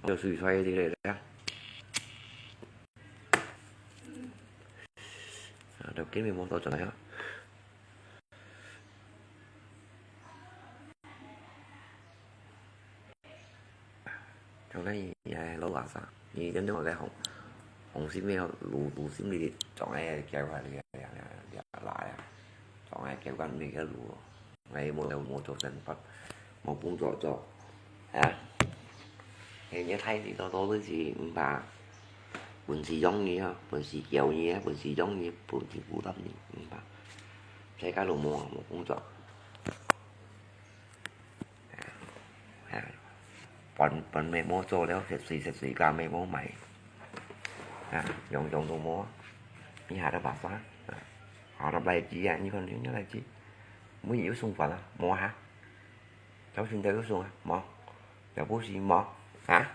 Tau su sai di le ya. 就根本無倒轉來啊。 像該也老垃圾，你真正个紅，紅心个滷，滷心个，總愛叫佢來，來，來，來，來，總愛叫佢來个滷，𠊎無，無做生活，無工作做，啊？現在大事多多都是毋怕，本事用你啊，本事教你啊，本事用你，本事負擔你，毋怕，世界都無，無工作。 啊，飯，飯乜無做了，食水，食水，家乜無買。啊，樣樣都無。你下得把啥？啊，下得荔枝啊，你看你那荔枝，每日有送飯啊，無哈？朝晨都有送啊，無？了不起無？啊？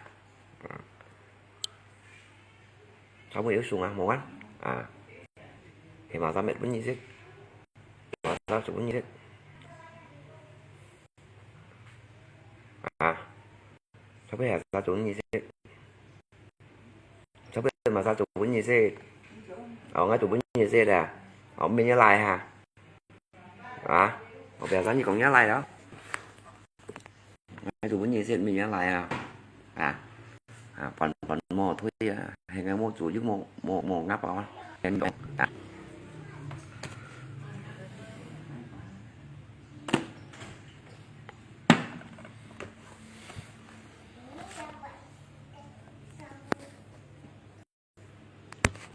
嗯。 頭尾有送啊，無啊？啊，係嘛，三日分你食，嘛三日分你食。啊，頭尾係三日分你食，頭尾嘛三日分你食。哦，𠊎都分你食啦。哦，明日來哈。 啊，後壁生你講也來了。𠊎都分你食，明日來啊。啊，啊，飯，飯無退啊，還𠊎無煮，又無，無，無鴨包啊，先講啊。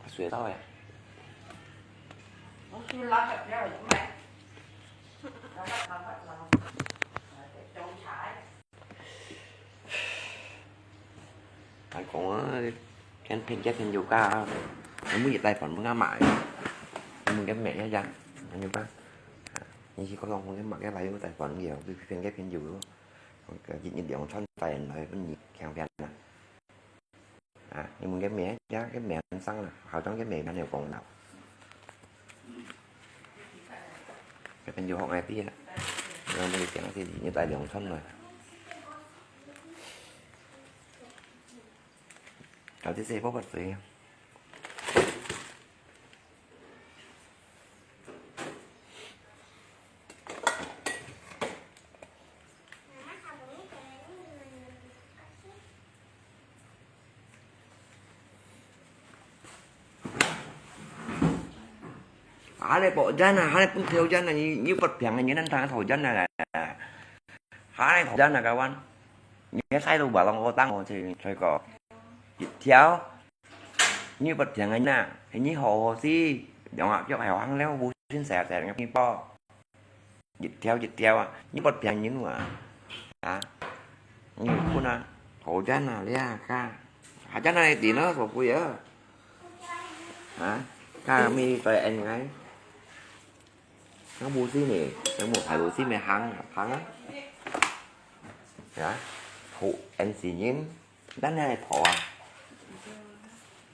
水到了。還講啊，跟朋，跟朋友家啊，每日帶飯分佢買，你問佢買一樣，朋友家，你去講講，佢買个來又帶飯个，就騙个朋友咯，一日兩餐帶人來分你強騙啊。 啊，你問个名，呀，个名生啦，好像个名還有講到。這邊有學𠊎知啦，然後你講是你帶兩餐嘛。搞這些不不對。 Hale po jan ah, hale pun theo jan ah, ni, ni pat piang ni nan tang thau jan ah. Hale thau jan ah kawan. Ni sai lu ba long ko tang ko chi, choi ko. Theo. Ni pat piang ni na, ni ho ho si. Dong ah, piok hai ho hang leo bu sin sa sa ni po. Dịch theo, dịch theo à. Như bật phèn như nụ à. Hả? Như phun à. Thổ dân à, lia ka. Hả, dân này tí nó, sổ pui à. Hả? Ka mi tay en ngai. Nó bu xí nè, nó mua phải bu xí mày hăng, hăng á. Hả? Thổ en xì nhín. Đắn này thổ à.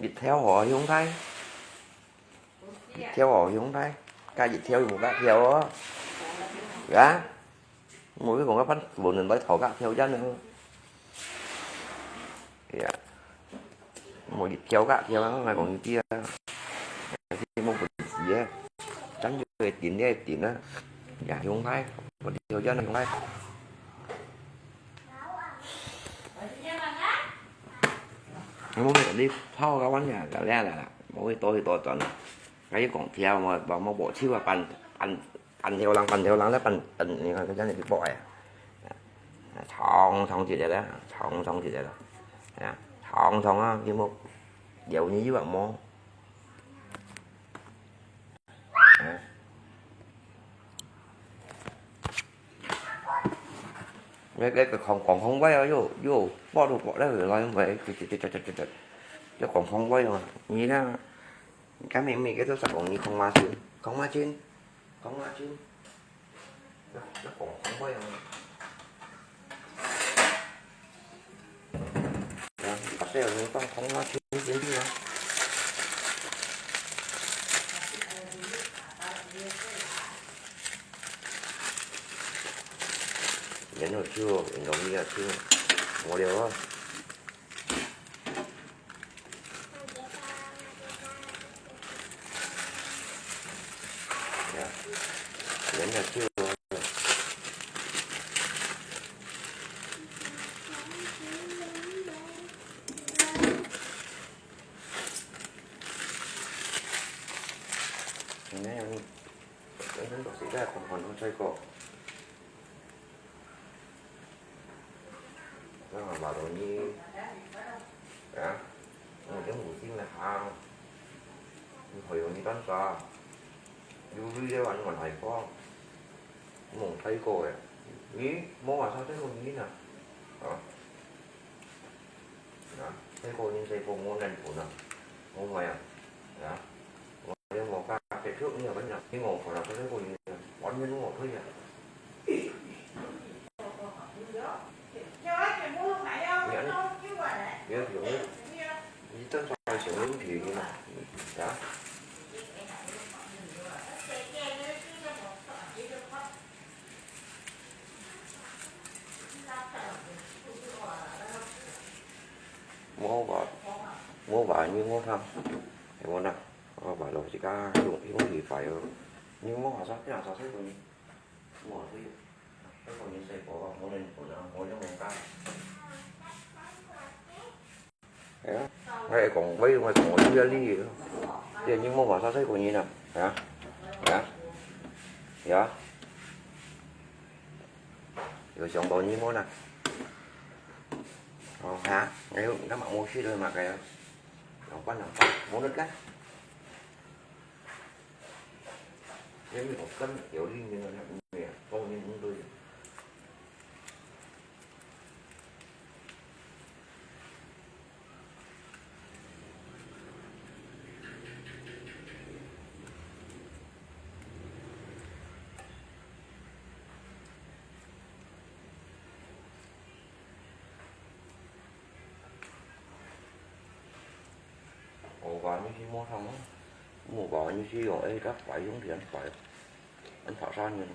Dịch theo hả, hiếu thái. Dịch theo ở Hiếu Thái. Cá dịch theo một cá theo đó. Gá. Một cái còn cái bánh bột nền bánh thổ cá theo chắc nữa. Thì à. Một dịch theo cá theo nó ngay còn kia. Thì một bột gì á. Trắng vô cái tiền đấy tiền á. Dạ Hiếu Thái. Một theo chắc nó Hiếu Thái. Mô mê đi thâu cái quán nhà, cái lẽ là mô mê tôi thì tôi chọn. Cái còn theo mà, mà, mà bộ chiêu là bàn, bàn, bàn theo lăng, bàn theo lăng, là bàn, bàn, cái này bị bỏ à. Thong, thong gì đấy đó, thong, thong gì đấy đó. À, thong, thong á, cái mô, dẻo như vậy mô. À. Cái, cái, cái không, không, không quay rồi, vô, vô, bỏ đồ, bỏ đấy rồi, nói không phải, cái, cái, cái, cái, cái, cái, cái không, không quay rồi, nghĩ ra, cái mình, mình cái tôi sắp bóng như không mà chứ, không mà chứ, không mà chứ, cái, cái không, không quay rồi. Đó, bắt đầu nó không, không mà chứ, chứ, chứ, chứ. Nhấn vào chưa? Nhấn vào chưa? Ngồi đều không? 个酒。今天有你，真正都是在狂欢中睡过。 Jangan baru ni. Ya. Mungkin musim lah. Ni hoyo ni kan sa. Yuri dia wan wan hai ko. Mong hai ko ya. Ni mau asa hai ko ni na. Ha. Na, hai ko ni hai ko mo nan ko na. Mo maya. Ya. Ôi, ngọt quá, cái thuốc này vẫn là cái ngọt của nó, cái thuốc này là bón nhân ngọt thôi nhỉ? Nhãn, nhớ kiểu như, như tân sau kiểu như thì như nào? Đó. Mua vào, mua vào như mua thăm. Em mua nào? Ơ, bảo lộc gì cả, hương, hương thì phải, ơ. Nhưng mà sao, cái nào sao thế còn mua thế? Thế còn như xe có, mua lên của nó, mua cho người ta. Thế á? Ngay còn quay, ngay còn quay chia ly. Thế nhưng mà sao thế còn như nào? Hả? Hả? Hả? Rồi sống bao nhiêu mua nè? Ờ, hả? Ngay hôm đó mà mua xí rồi mà cái, lòng quanh lòng quanh, mua nước cái. Nếu như một tấm kiểu đi như là mẹ, con như cũng tươi. Ổ vào như khi mua thằng á. Mua vào như khi rồi, ê, các phải giống thì anh phải. Anh thảo sao nhìn.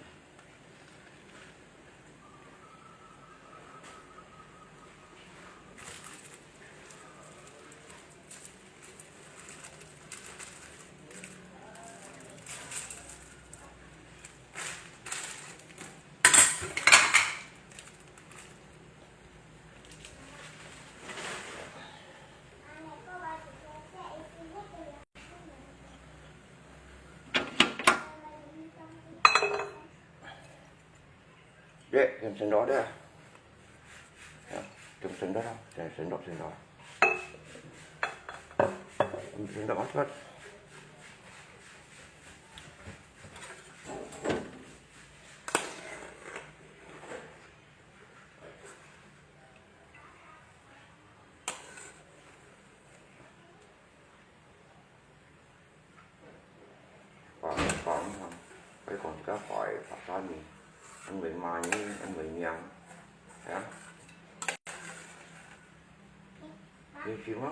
Dek, chấm chấm đó đấy à? Chấm chấm đó, chấm chấm đó, chấm đó. Chấm đó, chấm đó. Phải, phải, phải còn cá phải, phải cá mì. Anh bị mà như anh bị nhầm. Hả? Như chim á.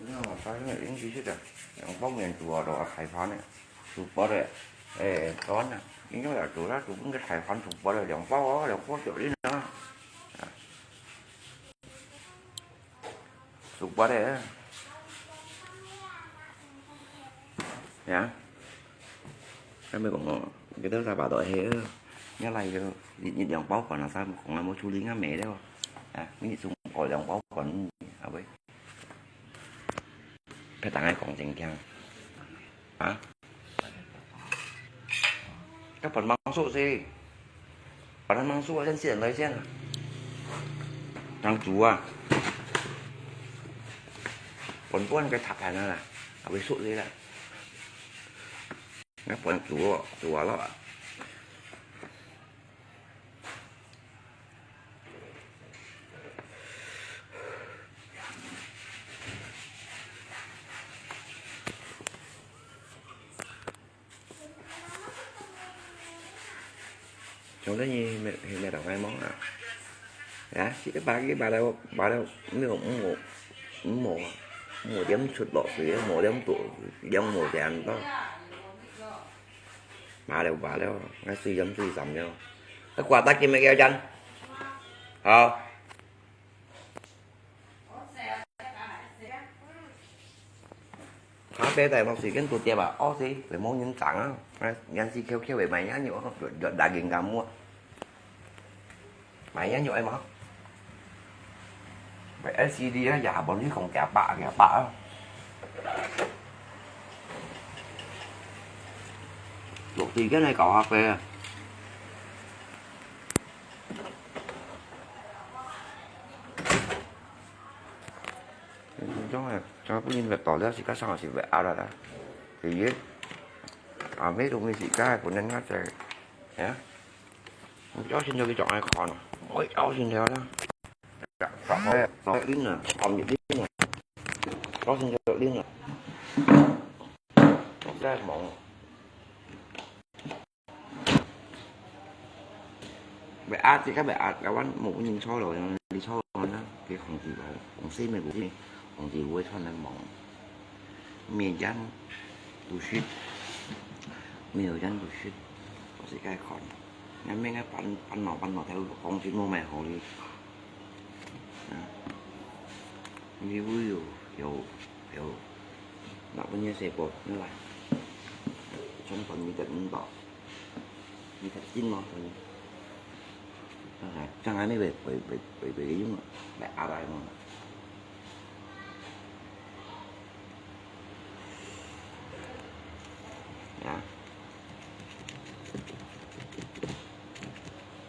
Nó mà sao nó yếm chi xích à? Ông bóc miền chùa đó khai phán này. Chụp bó đấy. Ê, con à. Nhưng mà là chủ đó chụp cái khai phán chụp bó đấy, ông bóc, ông bóc kiểu đi nữa. Sụp quá đấy. Nhá. Cái mới cũng cái đó là bảo đội hè. Nhớ lại cái nhịn nhịn đèn báu còn là sao mà cũng là mua chú Linh á mẹ đấy. À, nhịn sụp khỏi đèn báu còn à vậy. Phải tặng ai còn chỉnh keng. Hả? Các phần măng sụp gì? Phần ăn măng sụp先先來先啊。當煮啊。Phần buôn cái thập hành là. À, với sụp gì là. Các phần煮,煮了啊。 Ê, 我等你去咩，去咩地方摸啊？啊，這个把，這个把了，把了，沒有，沒有，沒有，沒有點出落水，沒有點多，兩毛錢到。把了，把了，該水飲水飲了。該瓜打金个幾錢？好。 咖啡在莫時間都跌啊，哦，是，會無人爭啊。啊，人是翹翹个，買也有，有，有大人家mua。買也有愛無？買L C D啊，也無你講幾百，幾百啊。落時間來搞咖啡啊。 Trong này, trong bún đậu đỏ đó thì các sao thì phải ăn rồi đó. Thì biết. À, mấy đồng thì cả của nên ngắt rồi. Hả? Chó xin cho cái chọn ai khó nè. Ôi, chó xin theo đó. Chọn, chọn, chọn, chọn đít nè, chọn nhiệt đít nè. Chó xin cho đít nè. Chọn cái mỏng. Bài art thì các bài art các bạn một mình cho rồi đi cho nó cái không gì bảo không xin mình cũng không gì vui cho nên mỏng miền Nam tu shit miền Nam tu shit có gì cái còn ngắm mấy cái pan pan nọ pan nọ theo không chỉ mua mày hồ đi. Đó. Như vui dù dù dù. Đó có như xe bột như vậy. Trong phần như tận đó. Ni thật chín món thôi. Chẳng ai mới về về về về về cái dung. Lại à lại món. Đó.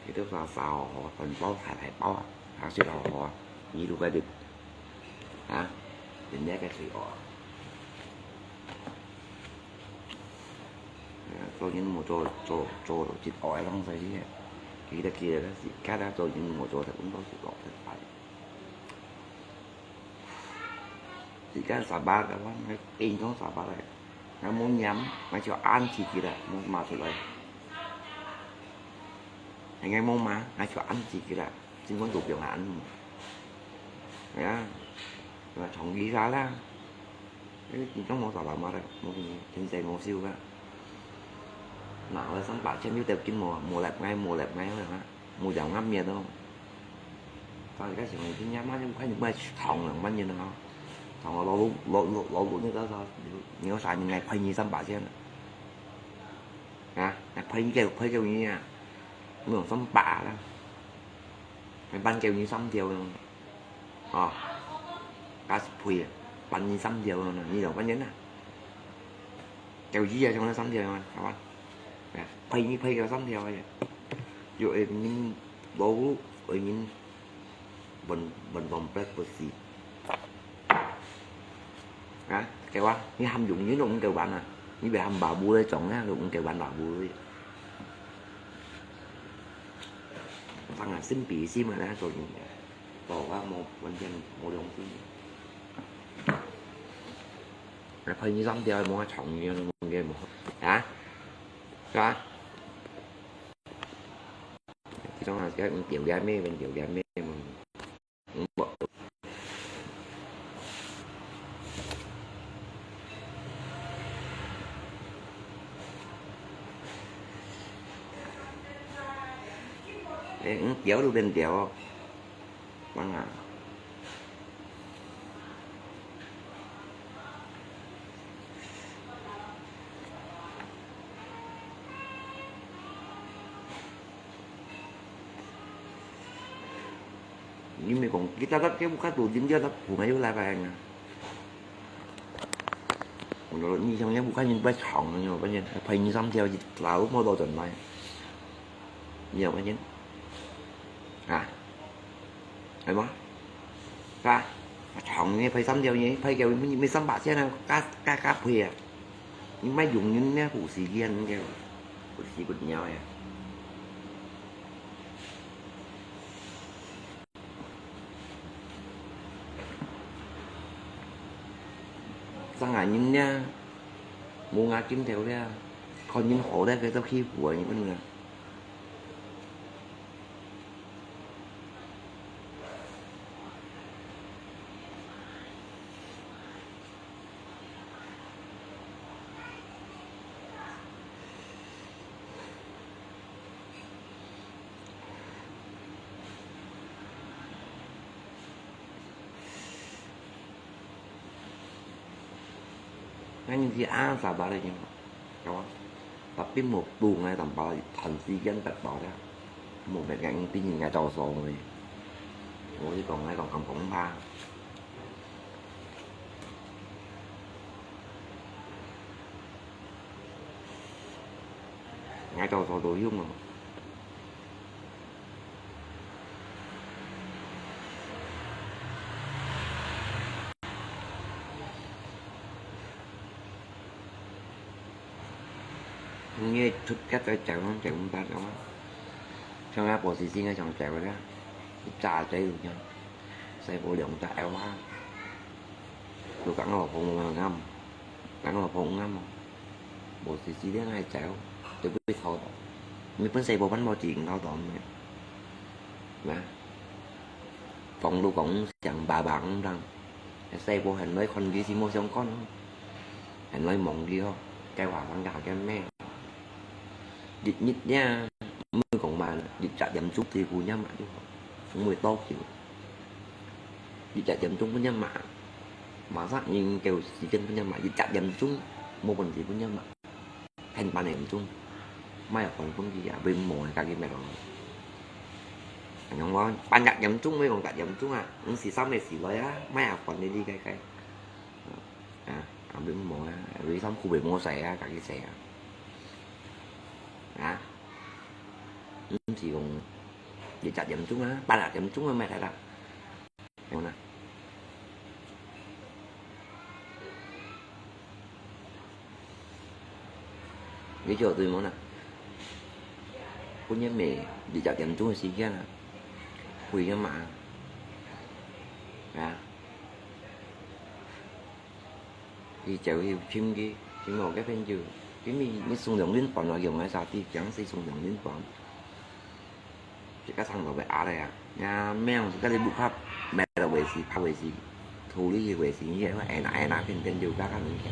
Thì tức là sao họ phần bao thải thải bao à. Hàng xịt họ họ. Như lúc cái địch. Hả? Đến nét cái thủy họ. Cho nên một chỗ, chỗ, chỗ, chỗ chịu ói lắm rồi chứ. Kỳ đó, kỳ đó, dị cá đó, cho nên một chỗ thì cũng đâu chịu ói thật phải. Dị cá xả bát đó, ngay tin trong xả bát này. Ngay muốn nhắm, ngay cho ăn chỉ kỳ đó, muốn mà thì lại. Ngay ngay muốn mà, ngay cho ăn chỉ kỳ đó. Chính muốn đủ kiểu là ăn. Nhá. Mà chọn đi ra là. Ê, chính trong món xả bát mà đấy, một cái trên xe một siêu cả. Mà ở sân bãi trên YouTube chính mùa, mùa lẹp ngay, mùa lẹp ngay rồi hả? Mùa giàu ngắm miệt đâu. Tao thì các chị mày tin nhắn mãi nhưng không phải thòng là bao nhiêu nữa. Thòng là lo lũ, lo, lo, lo lũ như tao sao? Nhiều sao nhưng ngày phải như sân bãi trên. Hả? Ngày phải như kiểu, phải kiểu như nha. Mùa sân bãi đó. Ngày ban kiểu như sân kiểu. Ò, cá sấu phuì, păn nhi sắm thiàu nè, nhi dòng păn nhấn à. Kéo dí à, trong nó sắm thiàu mà, các bạn. Nè, phay nhi phay kéo sắm thiàu vậy. Dù em nhìn bố, em nhìn vẫn, vẫn vòng breakfast gì. Hả? Kéo à, nhi hâm dũng nhi dũng kéo bán à. Nhi bé hâm bà bù lê chóng nè, dũng kéo bán bà bù lê. Tăng là xin bì xin mà đã rồi. Bỏ qua một phần trăm một đồng tiền. Nó phải như dăm triệu một chồng như một game một. Hả? Hả? Thì trong là cái tiểu game ấy, bên tiểu game ấy mà. Bỏ. Ê, kéo được bên kéo. Vâng ạ. Ni mi kong kita kat ke buka tu jin dia tak bunga yu lai pa nga. Menurut ni yang yang bukan yang bai chong ni, apa yang pai ni sam dia lau mau do jen mai. Ni apa ni? Ha. Hay ma? Ka. Chong ni pai sam dia ni, pai kêu mi mi sam ba chen na. Ka ka ka pui à. Ni mai yung ni ne hu si lian ni. Hu si gut nyao ya. Sang ngài nhìn nha. Mua ngã kim theo nha. Còn nhìn hổ đây cái tao khi của những con người. 人去啊，sabar咧，有無？Tapi無補，𠊎淡薄段時間得到了，無別个，因為人家早熟个。我是講，𠊎講講講吧。 𠊎早早都用哦。你出街再走，走毋得个嘛。像阿婆時時个想走个，一早走有影，細部兩隻有啊。 就講老婆無啱，講老婆無啱哦。無時時咧愛走，就會偷到。你本細部分無錢偷到咩？啊？講都講想爸爸毋當，細部還來看佢是無相干哦，還來望佢哦，該話講假个咩？日日呀，毋會講慢，日隻點鐘對付人嘛就好，毋會多久。 一隻點鐘分人罵，masak人夠時間分人罵，一隻點鐘無問題分人罵，pendek半點鐘，莫還分佢啊，會無个家己滅咯。用講半隻點鐘，莫講隻點鐘啊，毋係三個時來啊，莫還分你理解解。啊，啊，會無啊，會衫褲會無洗啊，家己洗啊。啊，毋係講一隻點鐘啊，半隻點鐘啊，莫睇啦。 有啦。你叫對無啦？本日暝二十點鐘个時間啊，會个嘛？啊？ 去走去尋佢，尋我个朋友，因為你送兩輪半啊，用个啥地，講是送兩輪半。自家唱到會啞了呀，呀，咩，自家你屋下，買了回去，拍回去，土里去回去，你也會挨拿挨拿，天天就嘎嘎门口。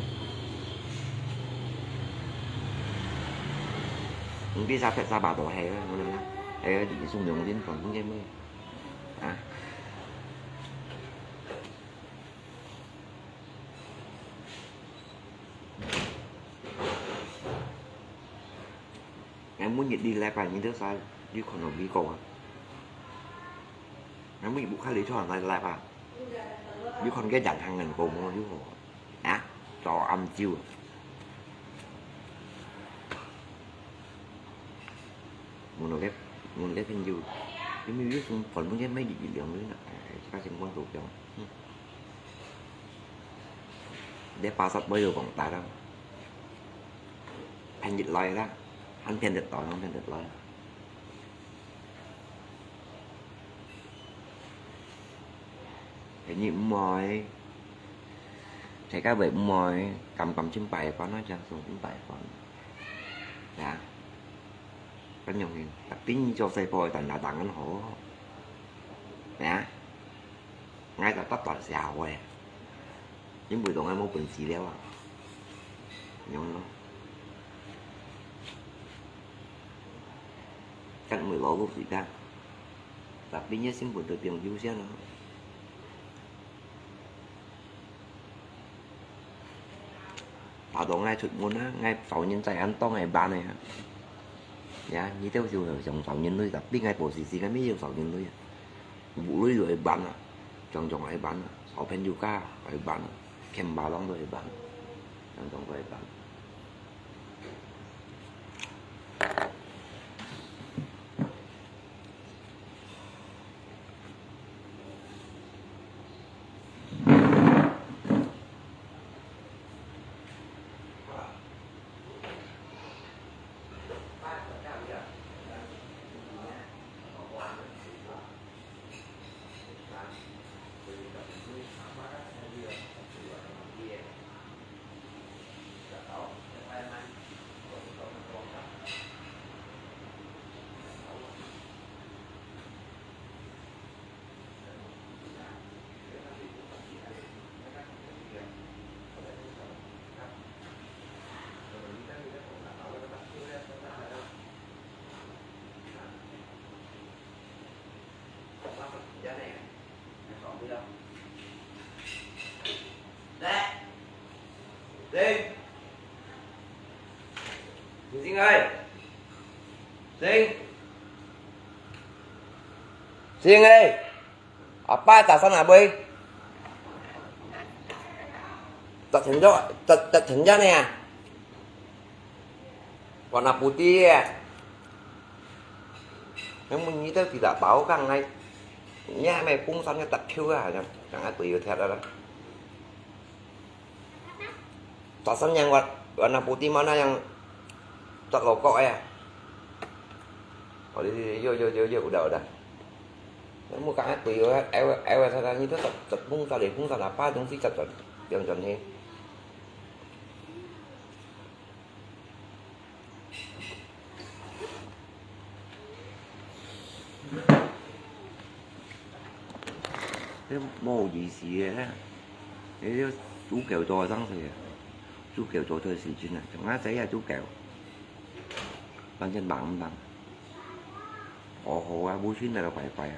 你比啥拍啥把刀，还有，我讲，还有，你送两轮半，你也没，啊？ 𠊎每日你禮拜日都使，你看到幾個啊？𠊎每日屋下你出來禮拜，你看該人行人過無？你看啊，早暗朝啊。問到該，問該朋友，你沒有送飯分該每日一兩輪啊？哎，這個情況都這樣。嗯。 你巴煞尾又講大啦，騙入來啦，還騙得到，還騙得來。騙入毋愛，大家會毋愛，敢敢尋拜關啊，正送尋拜關。呀，恁樣，tapi你做細波，但也當然好。呀。 𠊎就得罪社會，因為當𠊎無本事了啊，樣咯。更會老老時間，tapi你身份都變有限了。打到𠊎出門啊，𠊎找人在恁當𠊎辦个啊。呀，你兜就想找人類，tapi𠊎無時時間，𠊎沒有找人類啊。 屋裡就會辦啊，常常會辦啊，小朋友家會辦啊，牽巴郎都會辦，常常都會辦。Sing eh, apa tak sana boy? Tak tenjak, tak, tak tenjak ni ah. Warna putih eh. Yang menyi tu tidak bau kang nai. Nya mai pung san nya tak kiu ah, yang, yang aku yu tiap dah. Tasan yang wa-, warna putih mana yang tak lokok eh? Oh, dia, dia, yo, yo, yo, yo, udah, udah. Kamu kan aku yo, eh, eh, eh, sana ni tu tak, tak pung, tak leh pung, tak apa, dong si tak, tak, yang, yang ni. Muka isi eh. Eh, 豬腳多生死啊，豬腳多多時間啊，同阿仔啊豬腳，反正忙毋忙，好好啊，無錢啊，乖乖啊。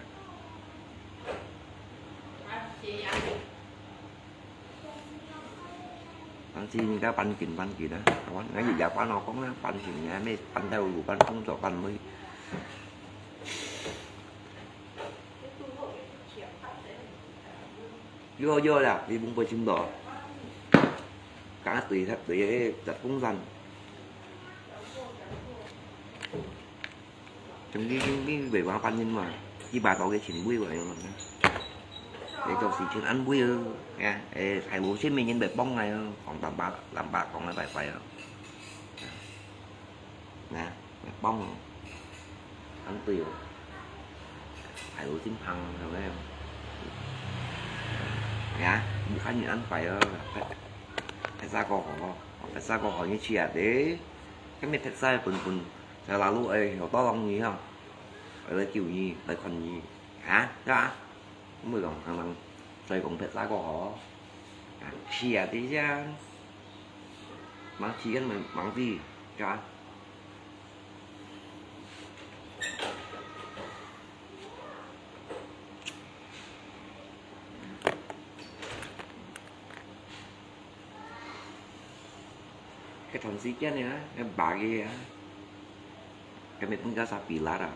但是人家搬緊搬緊啊，我，我也搬老公啊，搬緊啊，咩搬到有搬工作搬妹。有有啦，你分佢尋到，敢對他對个雜工山。 Trong khi, khi, khi về quá quan nhân mà, khi bà tao cái chuyện vui vậy mà. Để cho sự chuyện ăn vui ư, nha. Ê, thầy bố chết mình nhân bệ bông này ư, khoảng tầm ba, tầm ba, khoảng là phải phải ư. Nè, bệ bông. Ăn tùy ư. Thầy bố xin phăng rồi đấy. Nha, một khán nhân ăn phải ư. Phải, phải ra có họ, phải ra có họ như chia đấy. Cái mệt thật sai bùn bùn. Sa lalu ai, heo tawang nyi ha. Ai lai kiu nyi, lai khan nyi. Ha, ya. Mui kong kang nang, sai kong phet sa ko ho. Ha, chia ti ya. Mang chi kan mang, mang ti, ya. Cái thằng sĩ chết này á, cái bà kia á, cái mẹ cũng cho sao bị lát à.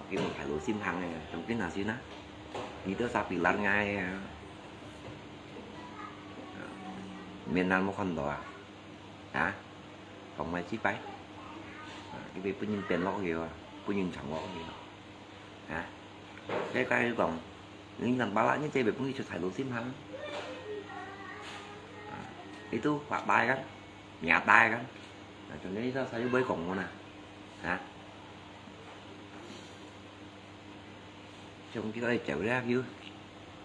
Cái một phải lối sim hàng này, trong cái nào xin á. Đi tới sao bị lát ngay à. Miền Nam một con đó à. Hả? Còn mày chi bay. À, cái việc bữa nhìn tiền lót kìa, bữa nhìn chẳng lót kìa. Hả? Cái cái còn những thằng ba lát nhất chơi việc bữa nhìn cho thầy lối sim hàng. À, itu pak tai kan, nyak tai kan. Nah, contohnya itu saya boleh kong mana, ha? Trong khi đó chịu ra chứ,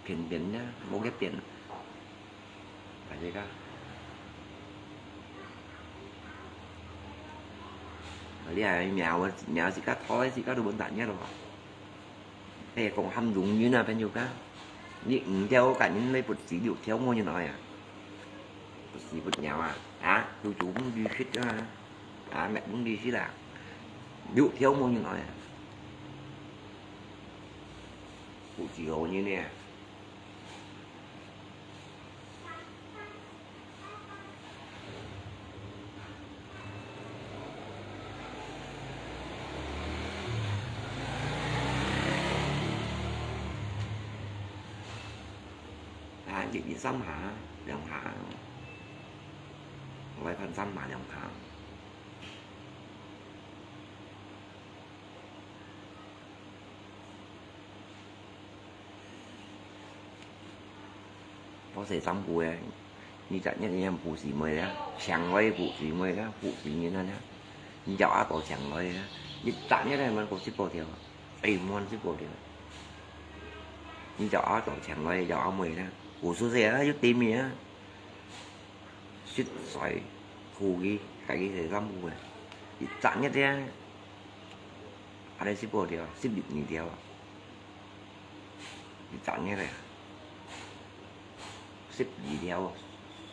phiền phiền nhá, một cái phiền. Phải gì cả. Ở đây mèo, mèo gì cả thói gì cả đồ bận tải nhất rồi. Ê, kong ham dùng như nào phải nhiều cả. Ní五條个人來不止六條無人愛啊。不是不鳥啊，啊，有做工利息啊，啊，乜工利息啦。六條無人愛啊。不止五人呢。 啊，一日三下、兩下，我來看三下兩下。 我食三步个，你隻日日步四妹啦，上位步四妹啦，步四年啦，你隻阿婆上位啦，你隻日日係問過食飽條，哎，問食飽條，你隻阿婆上位，隻阿妹啦，步四歲啊，有對面啊，食水，呼吸，家己食三步个，你隻日日，阿你食飽條，食二條啊。 你隻日个，十二條，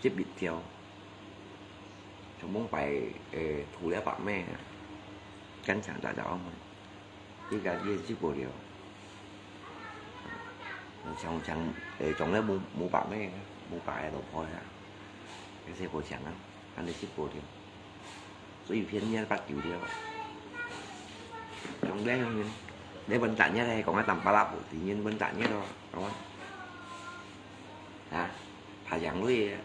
十一條，全部擺，誒，除了白咩啊，跟上大家嘛，依家也食過了。像像，誒，從來無無白咩啊，無白个老婆啊，也食過強啊，還係食過了。 所以偏偏八九條。從來永遠，你問雜業咧，講啊，淡巴拉布，自然問雜業咯，好啊。啊，爬上去啊。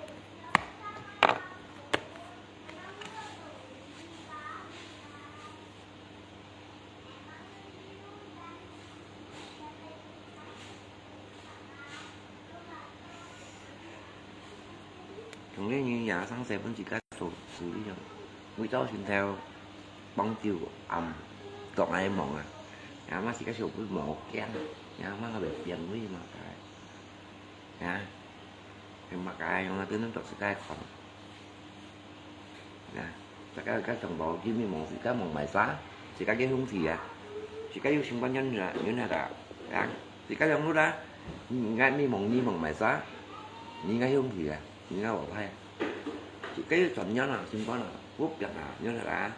同你人也生事分自家做，做呢樣，每朝晨頭幫酒暗，當愛忙啊，也嘛自家小妹無驚，也嘛个變位嘛，該，啊，係嘛該樣啊，等等做自家看。 啊，大家个上報，佢咪忙自家忙賣沙，自家个兄弟啊，自家有心肝人啊，人啊，啊，自家養老啦，你愛咪忙你忙賣沙，你愛兄弟啊，你愛老太，自家有專業啊，心肝啊，不變啊，人啊，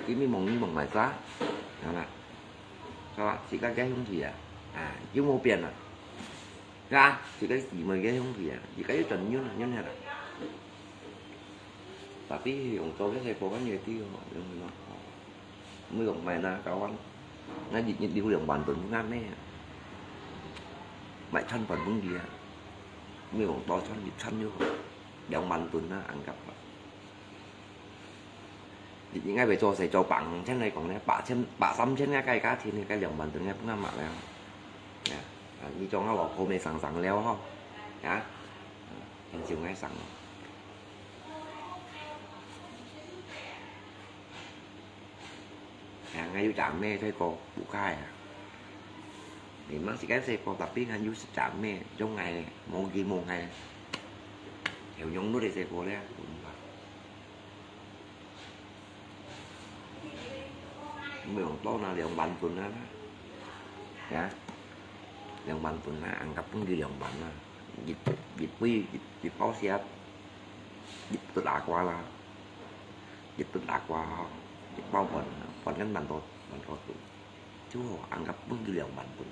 佢咪忙你忙賣沙，係嘛？係吧？自家个兄弟啊，啊，有無變啊？係啊，自家姊妹个兄弟啊，自家有專業啊，人啊。 Tapi用做个細个个嘢啲哦，用用哦，毋用賣啦，kawan。那日日流兩萬噸啱咩？賣餐飯分佢啊，毋用多餐一餐就好，兩萬噸啊，恁急啊！你應該會做事做百千來講呢，百千、百三千个價錢，該兩萬噸个不啱賣了。啊，啊，你做个老婆妹上上了吼，啊，很少愛上哦。 哎呀，𠊎有隻妹在過屋下啊。你吂時間細個，tapi𠊎有隻妹，種𠊎，無佢無𠊎，有用到你細個咧，毋怕。毋用多啦，兩萬噸啦，呀，兩萬噸啦，恁急分佢兩萬啦，一、一杯、一、一包食，一tot aqua啦。 一tot aqua吼，一包飯，飯跟蠻多，蠻多度，就好，恁急分佢兩萬分。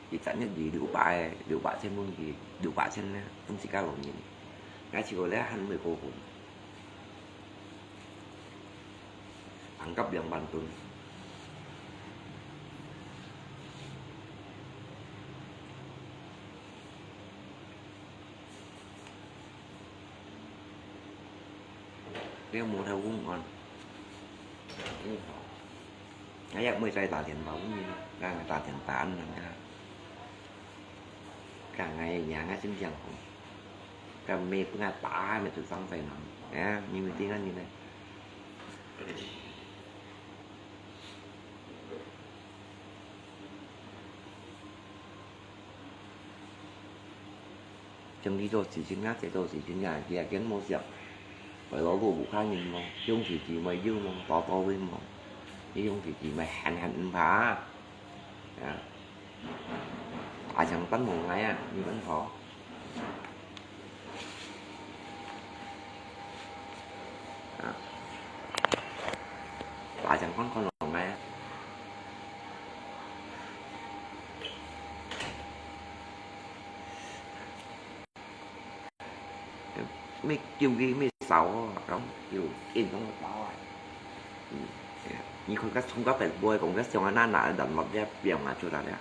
一隻月二六百个，六百千分佢，六百千呢，分自家老人。𠊎試過咧，還毋會過分。恁急兩萬分。 你有無偷工安？嗯，好。哎呀，妹在打電話問你，那打電話安那个，看哎呀，那真正好。看妹不爱打，没出上在哪？哎，你们听啊，你们。 整理到時間啊，這到時間啊，佢也驚無食。為老母無看人無，兄弟姊妹有無，多多位無，你兄弟姊妹閒閒毋怕啊。啊，大強等無𠊎啊，你等好。啊，大強看看無𠊎啊。 乜叫佢乜燒哦，講叫緊同佢包啊。嗯，你看佢從佢背背講，佢想啊，那那人落這表啊出來了，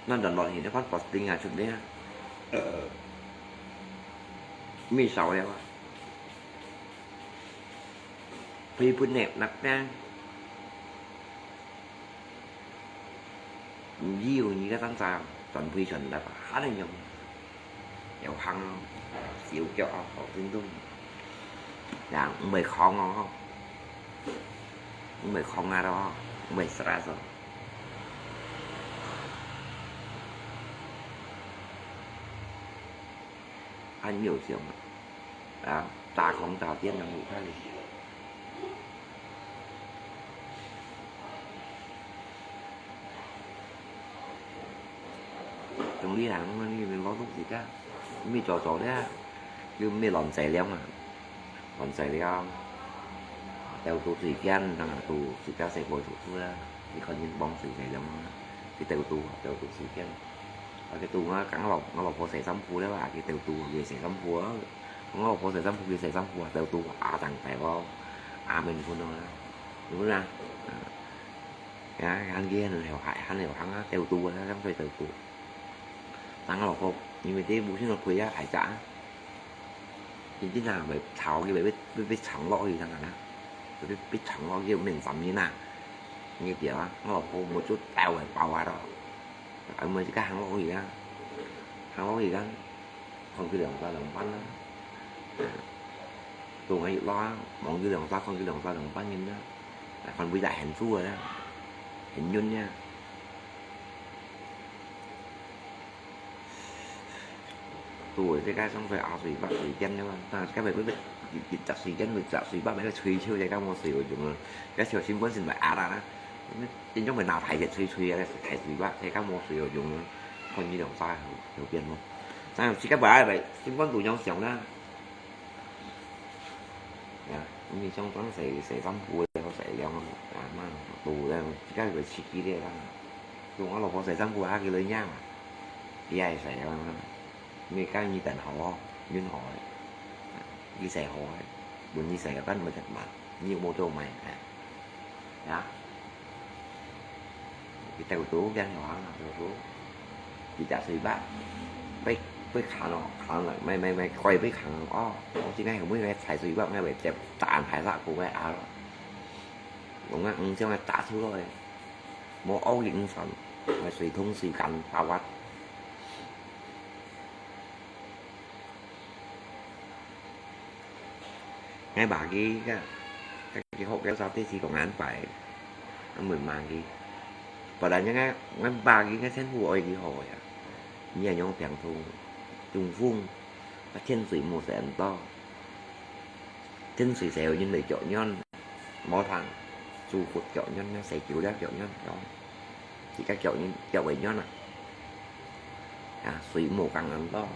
那人落去，你看posting啊出來啊，呃，乜燒了啊，飛奔呢，那邊。 你有你个單車，全部全來吧，還能用。有行哦，小腳哦，好運動。呀，毋會空哦，毋會空啊咯，毋會stress哦。還有用啊。 啊，打空打電啊，有道理。總之啊，你咪老實時間，咪做做咧，又咪亂晒了嘛，亂晒了，鬥到時間，等下到時間細個讀書啦，你看人幫誰晒了嘛，佢鬥到，鬥到時間。 啊，佢到啊，講我老，我老婆洗衫褲了啊，佢鬥到佢洗衫褲啊，我老婆洗衫褲，佢洗衫褲啊，鬥到啊，正大哦，啊，明分哦，明分啊，啊，啊，還佢還有還，還有還啊，鬥肚啊，相對鬥肚。但我老婆因為這無線个皮啊，還炸，真正啊，會炒佢，會，會，會藏落去，知影啊？會，會藏落去，免十年啊。你知啊，我老婆目珠大會爆啊咯。啊，毋係自家行落去啊，行落去啊，看佢兩三兩班啊。 都係一路啊，望佢兩三，看佢兩三兩班人啊，還會來很遠个啦，很遠呀。都會這个上去阿水北水間个嘛，但係該位，一隻水間，一隻水北，該个吹球，這个無水有用啊，該小心本身來壓啦，真正會拿大隻吹吹啊，該大水北，這个無水有用啊，看佢兩三後，後邊咯。但係自家擺來，心肝肚樣想啦。 呀，因為相當洗，洗衫褲个，洗涼啊，啊，嘛，都咧，自家會刺激个啦。用我老婆洗衫褲啊，佢來影嘛，佢也會洗啊，因為該你等好哦，運好个，佢洗好个，分你洗个，但毋係嘛，你有無做買，哎。 呀，佢兜肚變化啦，兜肚。佢隻水壩，被，被砍哦，砍了，沒，沒，沒，快被砍了哦。我今天有沒有踩水壩，那邊接打還是過來啊了。用啊，用這樣打出來，無奧運算，還水桶水乾打滑。 𠊎爸佢个，佢學个啥，這是講安排，俺問媽佢。本來人家，俺爸佢个稱呼愛佢好呀，你也用病痛，中風，啊，天水無洗恁多，天水洗有人來腳軟，無通，祝福腳軟啊，洗久了腳軟，哦。 自家腳軟，腳會軟啊。啊，水無講恁多，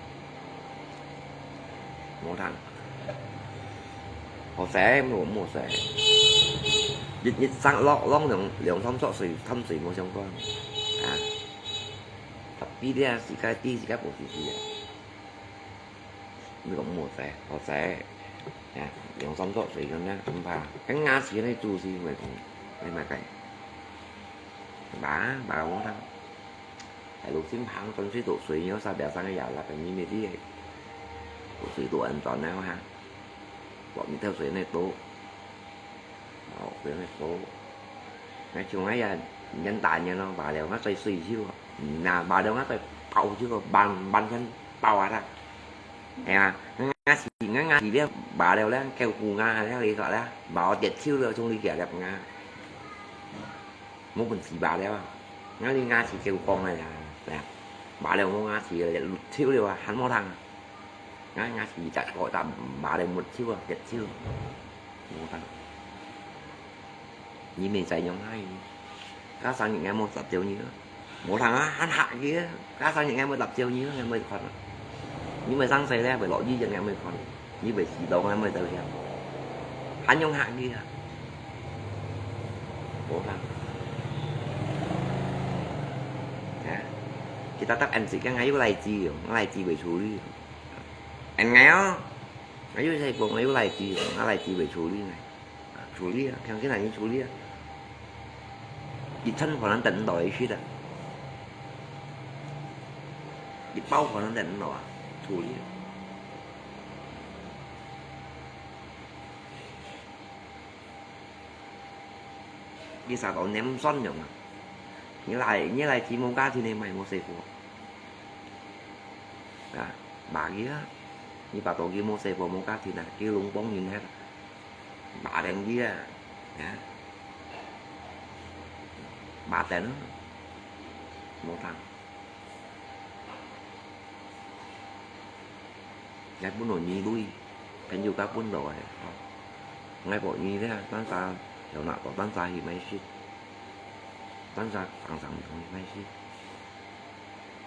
無通。好洗無，無洗。一，一上落，落兩，兩三滴水，淡水無相干。啊，tapi這自家知自家無事事啊。 你講無洗，好洗，呀，兩三滴水咁樣，毋怕。跟牙齒那做事，你咪講，你咪講，爸，爸，我講，哎，六星行，轉水倒水，你有啥表上个牙啦，跟你咪知，倒水倒安全个哈，我你倒水那倒。 哦，不用說。那像哎呀，人打人咯，罢了，我最水手啊。那罢了，我最爆手啊，半，半天爆啊啦。哎呀，我是，我是了，罢了了，叫姑啊，了你說了，把我跌手了，從你家了啊。無本事罢了啊，我你牙齒叫光了呀，哎呀，罢了，我牙齒了，手了啊，還無通啊。 𠊎，𠊎試隻過隻，罵你沒手啊，別手。無通。你明知樣啊，加上人家無十招你啊，無通啊，還嚇佢啊，加上人家無十招你啊，𠊎無看啊。你無生死咧，無落雨，𠊎無看，你無死到，𠊎無走向，還用嚇佢啊？無通。啊，佢答答恁時間，𠊎有來自哦，𠊎來自會處理。 恁樣哦，𠊎有在講，𠊎有來自，𠊎來自會處理呢。啊，處理啊，聽見人處理啊。一餐可能等毋到一食啊，一包可能等毋到啊，處理啊。 你啥都nem算用啊？你來，你來自無家庭个買無細貨。啊，罵佢啊！你把到佢無細貨無家庭啊，佢攏幫人忒啊！罵等佢啊！啊！罵等啊！無通。 𠊎分你二鐳，朋友家分到个，吼。𠊎分你咧，單儕有拿到單儕去買食，單儕常常去買食。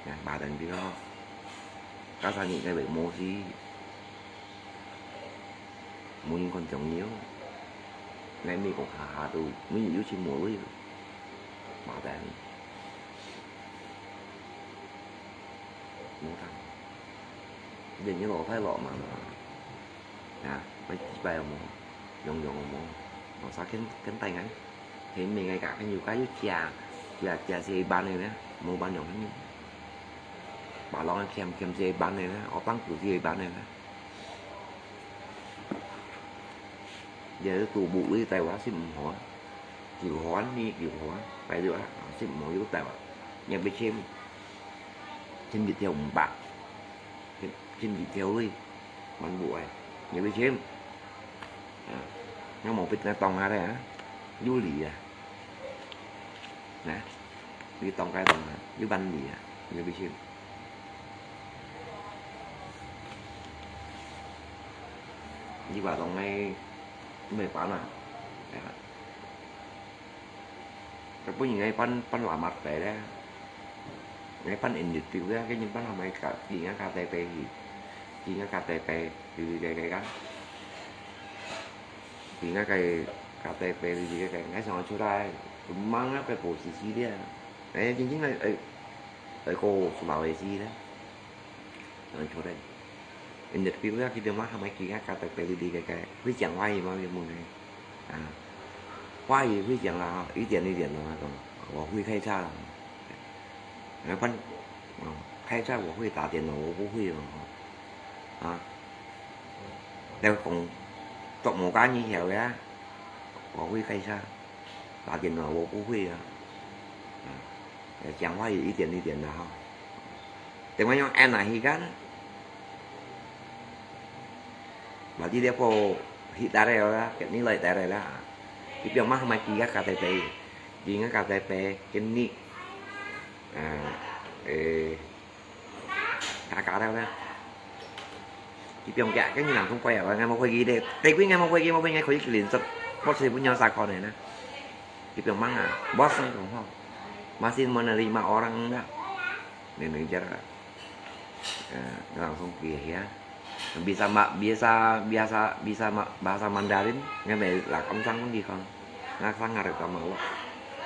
𠊎罵等佢咯，加上你个無事，無人看重要。𠊎毋係講下下都，每日有錢無鐳，罵等。 無通。連你老弟老媽媽，啊，愛祭拜有無？用用有無？老師肯，肯帶𠊎。前面个家朋友家有食，食，食這一半个呢，無半樣个呢。把人个欠，欠這一半个呢，我幫補這一半个呢。也是都無位在我是毋好啊，有好啊，你有好啊，擺住啊，是毋好有在啊，也不欠，欠一條五百。 真，真一條路，還無愛，你會信？啊，我無必要當下咧啊，有理啊，啊，你當該當下，有辦理啊，你會信？你話當該，毋會辦啊，啊。 Tapi ngai pan, pan lamat pai le. Ngai pan indit piu le, cái nhìn pan hamai ka, ki nga ka tai pai hi. Ki nga ka tai pai, li li kai kai kan. Ki nga kai, ka tai pai, li li kai kai. Ngai sang chu dai, mang nga kai po si si le. Ngai jing jing ngai, ai, ai ko Sulawesi le. Ngai chu dai. Indit piu le, ki de ma hamai ki nga ka tai pai, li li kai kai. Hui chang wa hi ma, hui mung ngai. 啊，话语会讲了哈，一点一点的那种，我会开窍了。那反，哦，开窍我会，打电脑我不会了哈。啊，要讲，做么个你晓得啊？我会开窍，打电脑我不会啊。啊，讲话语一点一点的哈。 Tengok yang anak hi kan. Berarti dia po hi tare lah, kat ni lai tare lah. Kita mah mai kia ka tai pai. Dia ka tai pai, kini. Ah, eh, ka ka lah. Kita yang kia, kan ni langsung pai lah, ngai mau pergi deh. Tapi ngai mau pergi, mau pergi, ngai kau ikut linsut. Bos saya punya sakon ni nah. Kita mang ah, bos ni kong ho. Masih menerima orang enggak? Manager, eh, langsung pi ya. Bisa ma-, bisa, biasa, bisa ma-, bahasa Mandarin, ngai mai lakam sang pun di kong. Ngai sang ngar ka malo.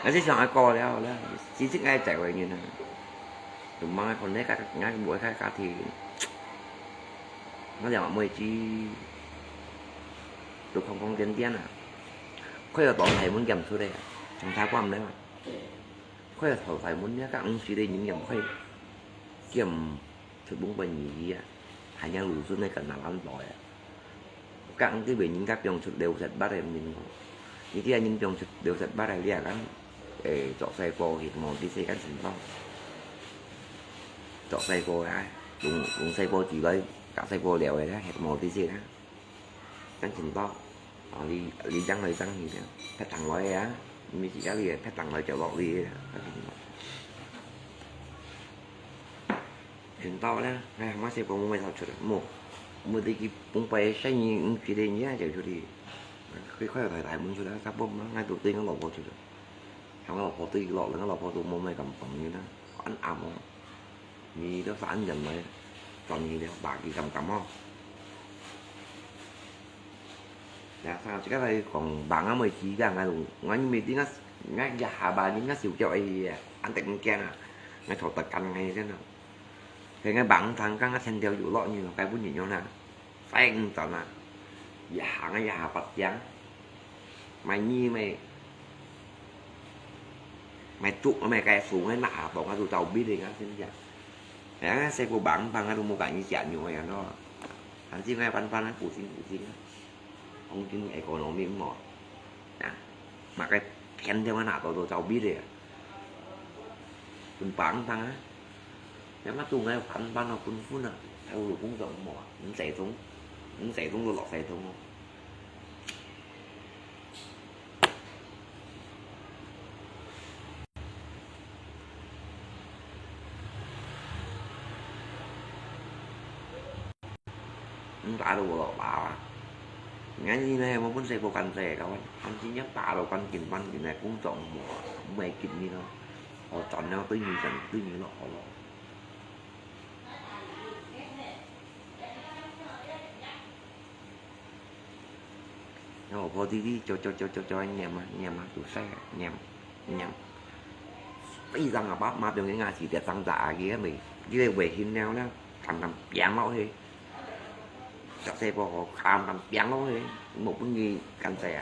Ngai si sang ako liao lah. Si si ngai cai wei ni na. Cuma ngai kon deh ka, ngai buat ka ka ti. Ngai yang mau ci. Tu kong kong tian tian ah. Kau ya tong hai mun kiam tu deh. Cang sa kuam deh. 佢係頭大門一間公司咧，人又唔係兼出本本而已啊，還有路順咧，跟人安排啊。間公司別人家放出六十八个人哦，你知啊，人放出六十八个，你啊講，誒，做細貨，係無？你世間情況，做細貨啊，用，用細貨之類，搞細貨料个啦，係無？你世啦。 真情到，啊，你，你將來將去个，別人來个啊，毋係自家你个，別人來就落你个啊，真情到。情到咧，哎，麼事講毋會走出來，無，無得去崩壞生意，毋記得你啊，就出去，佢快快大門出來，差不多嘛，𠊎都對𠊎老婆出來，喊𠊎老婆對落，𠊎老婆都無咩敢幫你啦，恁暗哦。 你都三人來，轉去了，把佢敢敢哦。Ya，上次个來講，bang啊，每次个，𠊎，𠊎每次𠊎，𠊎一下吧，你𠊎手腳哎，安得毋驚啊，𠊎頭得幹𠊎真啊。佢𠊎bang，剛剛啊，千條有落你，該本人用啦。 Peng tao na, ya hang ya hang pat yang, mai nyi mai, mai tuk mai kai sung hai na tong a tu tau bit ding a sin ya. Ya sai ku bang bang a tu mu ka nyi sia nyu ya no. Han si ngai pan pan a ku sing ku sing a. Hong kin ekonomi mo. Ya, mak kai pian ding a na to to tau bit ding a. Kun bang bang a. Ya ma tu ngai pan pan a kun fun a. Ai u lu kung tong mo. Mun sai tung, mun sai tung lu lok sai tung. Ntah tu lo ba. Ngan ni ne mo pun sai ko kan sai kawan. An si nya ta lo kan kin pan kin ne kung tong mo. Mai kin ni lo. O chan ne tu ni chan tu ni lo lo. Nè, 婆婆弟弟就，就，就，就，就念啊，念啊，就晒啊，念，念。非常啊，把，把中间啊，是得上早啊，佢咪，佢个危險了呢，淡淡平落去。十四婆婆淡淡平落去，無分佢干涉啊。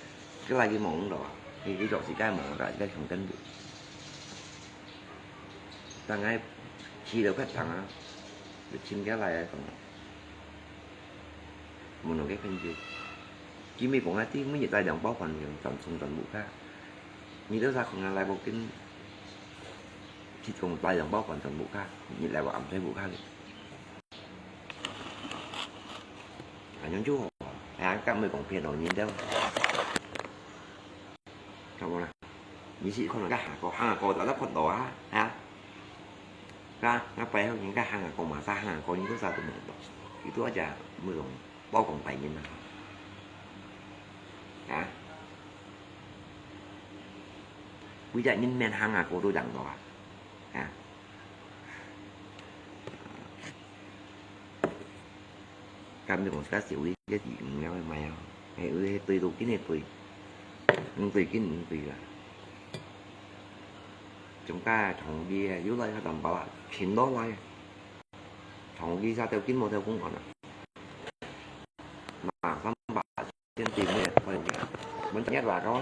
个倈仔佢無到啊，佢佢做自家無到，自家窮等佢。但𠊎去到較長啊，就尋个倈仔講，問到个朋友，佢乜講啊，佢每日帶兩包飯轉，轉送轉屋下。你兜儕講啊，來無緊，佢講帶兩包飯轉屋下，你來無暗睡屋下哩。 恁樣就好啊，哎呀，敢會講騙到人兜，看無啦？你試看下該行過，行過就得看到啊，啊？啊，該擺好人該行過嘛，啥行過人都啥都無到，佢都只會講包講大人啊，啊？每隻人面行過都認到啊，啊？ 敢你講自家少一个字，毋了會賣啊！係，係對到緊个對，毋對緊毋對啊！中間長期啊，有來个淡薄啊，錢都來，長期啥條緊無條公案啊！嘛三百千對面，可能講，問一百个，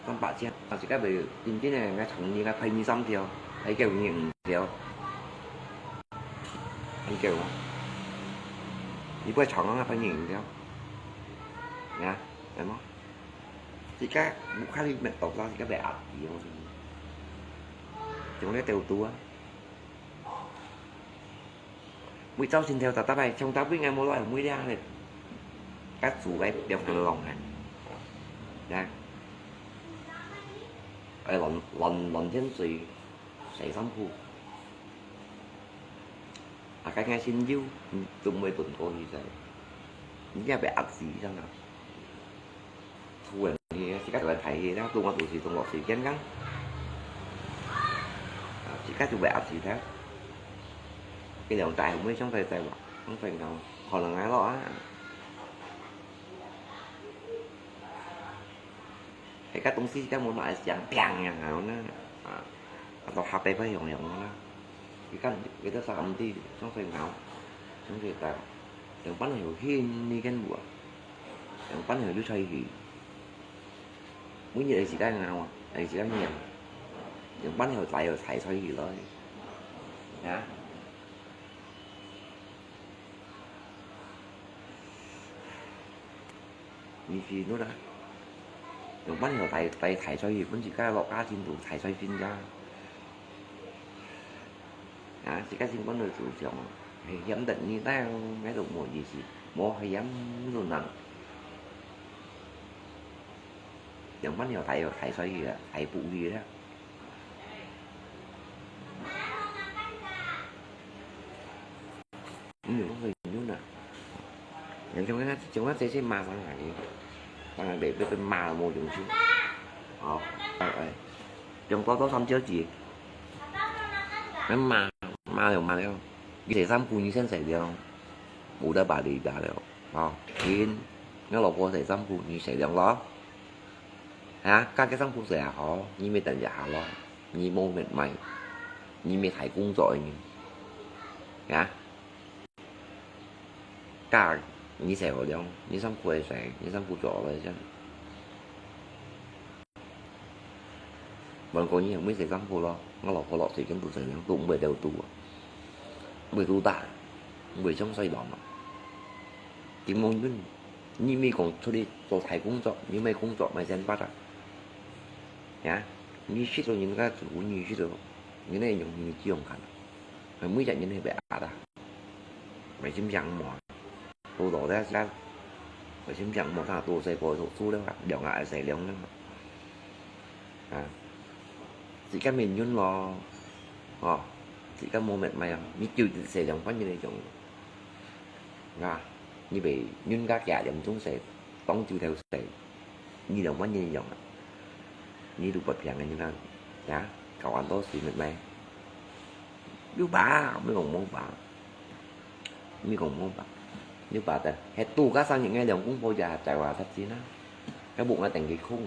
三百千，啊，自家袂定定个，𠊎長年个排二三條，排九年五條，排九啊，你不會長啊，排年五條，呀，係無？自家屋下裡面到啦，自家袂壓力哦，像該兜肚啊。 每朝晨頭搭搭來，從頭尾𠊎無落來，每日咧，甲煮个兩分鐘啊，來，愛亂亂亂天水洗衫褲，啊，該个先油，嗯，都毋會燉過去噻，你也袂壓死上啊。 突然去，自家就來排去啦，都我都是中國時間講。啊，自家就袂壓時間。佢兩大後尾相對在話，相對講，可能啊咯啊。係个東西，自家無拿來想，砰呀，然後呢，啊，啊，到下背會用用啦。佢講，佢都三弟，相對講，相對在，兩班有興你跟我。 兩班後就出去，每日係自家咬啊，係自家咬。兩班後帶又帶出去咯，啊？你去นู่啦，兩班後帶帶帶出去，本自家落家庭都帶出去㗎。 啊，自家心肝內就想，係嫌得你，但係都無意思，無係嫌都難。兩班又大又大，所以啊，大不去啦。嗯，我跟你講啊， 人像該種啊，這些罵上來，當然袂，袂，被罵無用處。好，哎，哎，用多多三角形，恁罵，罵了罵了，你洗衫褲你先洗了，無得把你打了，哦，停，你老婆洗衫褲你洗了咯，啊，家己衫褲洗啊好，你咪等一下咯，你無面賣，你咪太工作的人，啊。 家，你洗好了，你衫褲會洗，你衫褲做好了先。問過你有無洗衫褲咯？我老婆落水跟都洗了，都毋會流肚啊，毋會肚大，毋會像水浪啊。頂門人，你咪講出去做大工作，你咪工作，買錢發達。呀，你識到人家做，你識到，你那用你這樣看。 每隻人係會壓啊，會心情無，都老了時，會心情無，他都細個讀書了，兩個還細兩了，啊，自家命運咯，哦，自家無命賣啊，你就係兩班人那種，啊，你被人家寄點東西，當豬頭洗，你兩班人一樣啊，你都不平衡啦，啊，搞恁多事命賣。 有吧，毋係講無吧，毋係講無吧，有吧的。係拄个生日，𠊎兩公婆也在話實際啦，該屋𠊎等佢空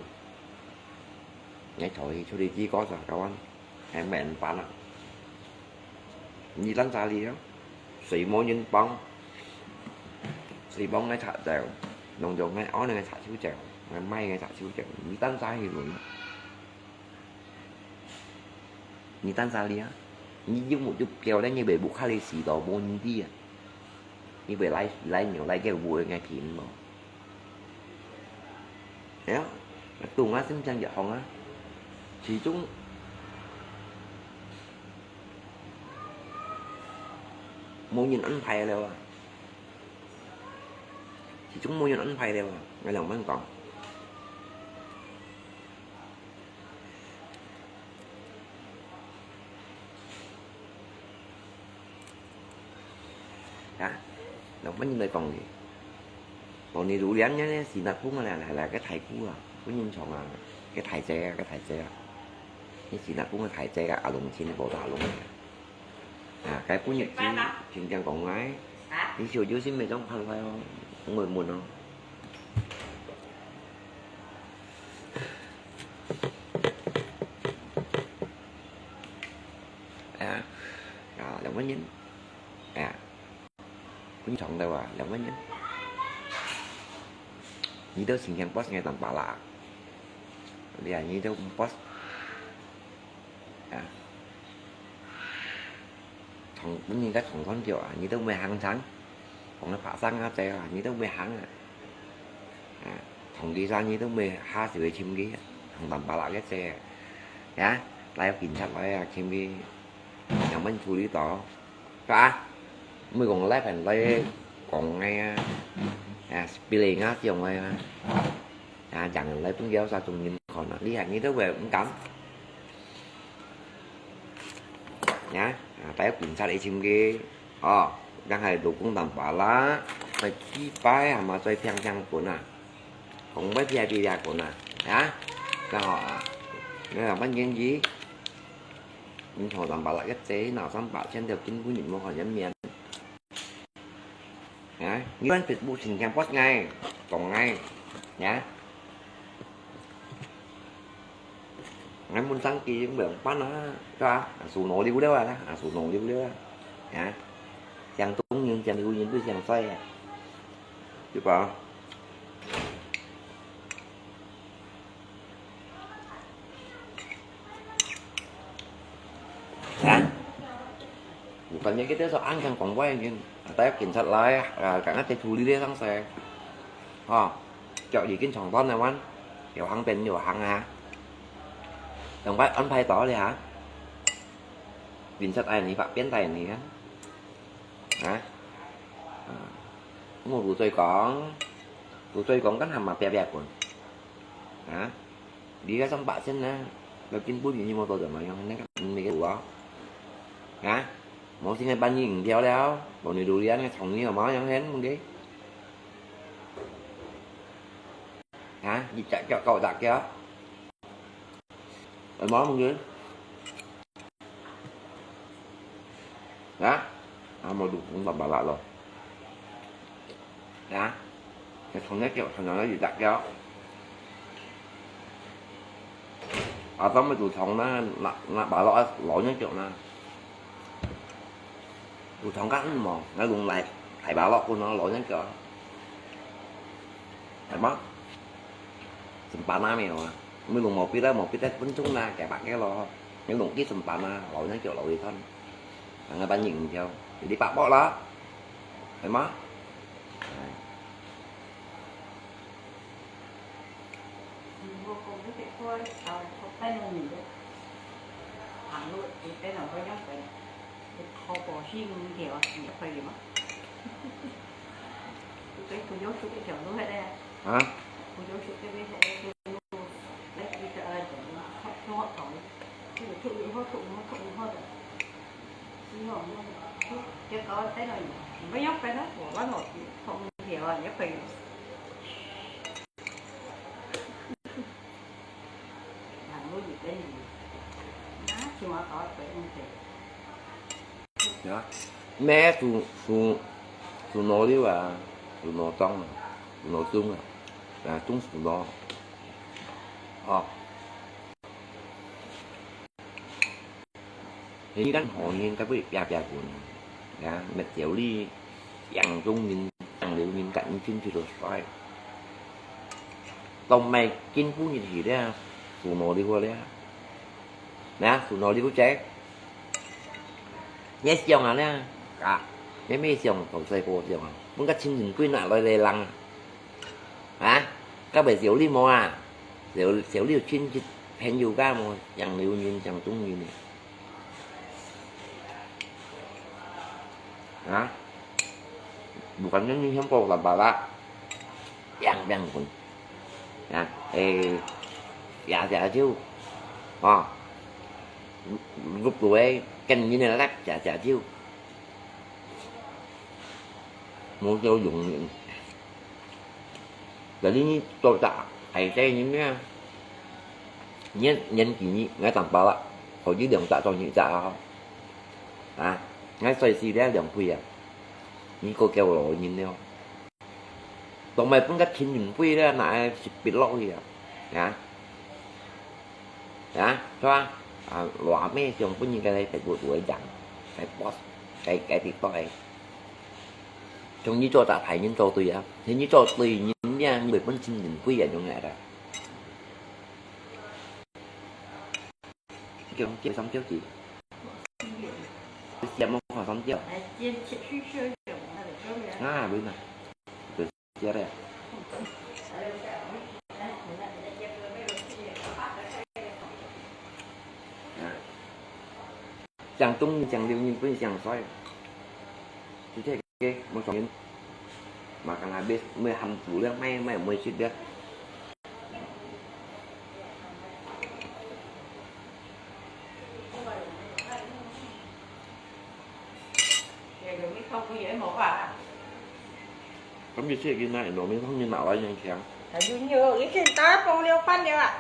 ，𠊎坐去出去幾個鐘，搞完，還免辦啊。你等家裡啊，水無人幫。水幫个茶酒，農場个安个茶酒酒，个賣个茶酒酒，你單儕去輪。你單儕哩啊？你有目就標咧，你袂不卡哩死到無人知啊！你袂來來牛來个烏个皮毛。哎呀，懂啊，心情就好啊。其中無人安排了啊。 其中無人安排了啊，𠊎兩萬講。啊，兩萬人來講个，無你榴槤呢，是那公啊，來來來，个大姑啊，本人長啊，个大姐啊，个大姐啊，你是那公个大姐啊，阿龍親，無打阿龍啊。 啊，該本日子，聽聽講來，你小舅先袂當拍來哦，我問哦。哎呀，啊，兩萬元，哎呀，本長的哇，兩萬元。你都成天 boss 个單把啦，你啊，你都 boss。 啊，同，你个同同腳啊，你都毋會行長，同佢爬山啊，這啊，你都毋會行啊。啊，同佢山你都毋會下手去尋佢啊，同單把啦个這啊。啊，來警察來啊，尋佢，兩萬處理到，係吧？毋會講來煩來講个啊，啊，spelling啊，這樣个啊，啊，人來分佢啥種人看啊，你看你都會毋敢。 呀，啊，帶警察來尋佢，哦，正係老公單把啦，再幾擺係嘛，再平平滾啊，講擺別別別滾啊，呀，正好啊，你兩萬元佢，你同單把啦个姐，拿三百千條金本人無看人面。 啊，你看Facebook成天 post𠊎，講𠊎，呀。𠊎問聲佢，毋會辦啊，係吧？啊，手腦溜溜啊，啊，手腦溜溜啊，啊。像中人，像流人，都像帥啊，對吧？ 啊，bukannya kita sok angkang kong buai ngin. Atau警察來，啊，kangat te tuli dia sang se. Ha, cok jikin chong ton na wan. Yo hang pen yo hang ha. Yang bai an pai to le ha. Cảnh sát ai ni pak pian tai ni ha. Ha. Ngô đủ tôi con. Đủ tôi con kan hàm mà bia bia kun. Ha. Đi ra sông bạ sen na, lo kin bút gì mà tôi mà yang nè, mình cái đủ đó. Hả? Món xin ngày ban nhìn theo đó, bọn này đủ đi ăn cái thằng như mà yang hén mong đi. Hả? Đi chạy cho cậu giặc kia. Ở món mong đi. Hả? À, mà đủ cũng tầm bả lạ rồi. Hả? Cái thằng nhất kiểu thằng nào nó gì giặc kia. À, tao mới đủ thằng nó, nó, nó bả lạ, lỗi nhất kiểu nó. Đủ thằng cắt mà, nó cũng lại, phải bả lạ của nó lỗi nhất kiểu. Phải mất. Sempana mèo à. Mới lùng màu pít á, màu pít á, vẫn chúng na, kẻ bạc cái lo. Nếu lùng kít sempana, lỗi nó kiểu lỗi thân. Thằng người ta nhìn theo. Thì đi bạc bọ đó. Phải mất. Vô cùng với cái thôi, tao không phải là mình được. Thằng lụi thì cái nào có nhắc vậy. Kho bò hi mung thiểu, nhập phải gì mà. Cái tôi dấu số cái chồng luôn hết đây. Hả? Tôi dấu số cái biết hết đây. Lấy cái chợ ai chồng luôn. Hot, hot, hot, hot. Cái được thụ, hot, thụ, hot, thụ, hot rồi. Xin hỏi luôn. Cái có cái này nhỉ? Mới nhóc cái đó của bác hỏi không hiểu à, nhập phải. Ya, mẹ su, su, su nô liu à, su nô tông à, su nô tung à, là tung su nô. Ồ. Thì căn hộ nhìn cái bụi bia bia buồn. Ya, mẹ tiểu ly, yang trung nhìn, 流人甲你進去就衰。都毋係進步入去了，數腦流了。那數腦流者，你想啊了，啊，你咩想，同細个想啊，分个親人歸拿來來人啊，啊，甲袂少你無啊？少少你有親戚朋友甲無？像流人，像中人呢？ 啊，bukan你香港人吧啦，yang yang pun，啊，誒，ya ya就，啊，入入來跟人个lab ya ya就，無就用。 Jadi你做得，係个人咩？年年紀你，𠊎當包啦，可以兩隻做二隻啊！啊，𠊎歲數了兩歲啊，你个叫老人了，都毋係分个親人輩了，哪會食不落去啊？啊？ 啊，係吧？啊，偌咩想分人家來食，𠊎𠊎講，該boss，該該地方个。像你做大大人做對啊，像你做對人呀，你會分親人貴啊，種个啦。叫叫三叫幾？四啊，莫看三叫。啊，無啦。 食咧。啊，像中意像流人分像衰，就這个，無爽人，makan habis，無含住了，買買無食了。 咁你自己拿糯米湯，你拿來用強。還有肉，已經打包了，飯了啊。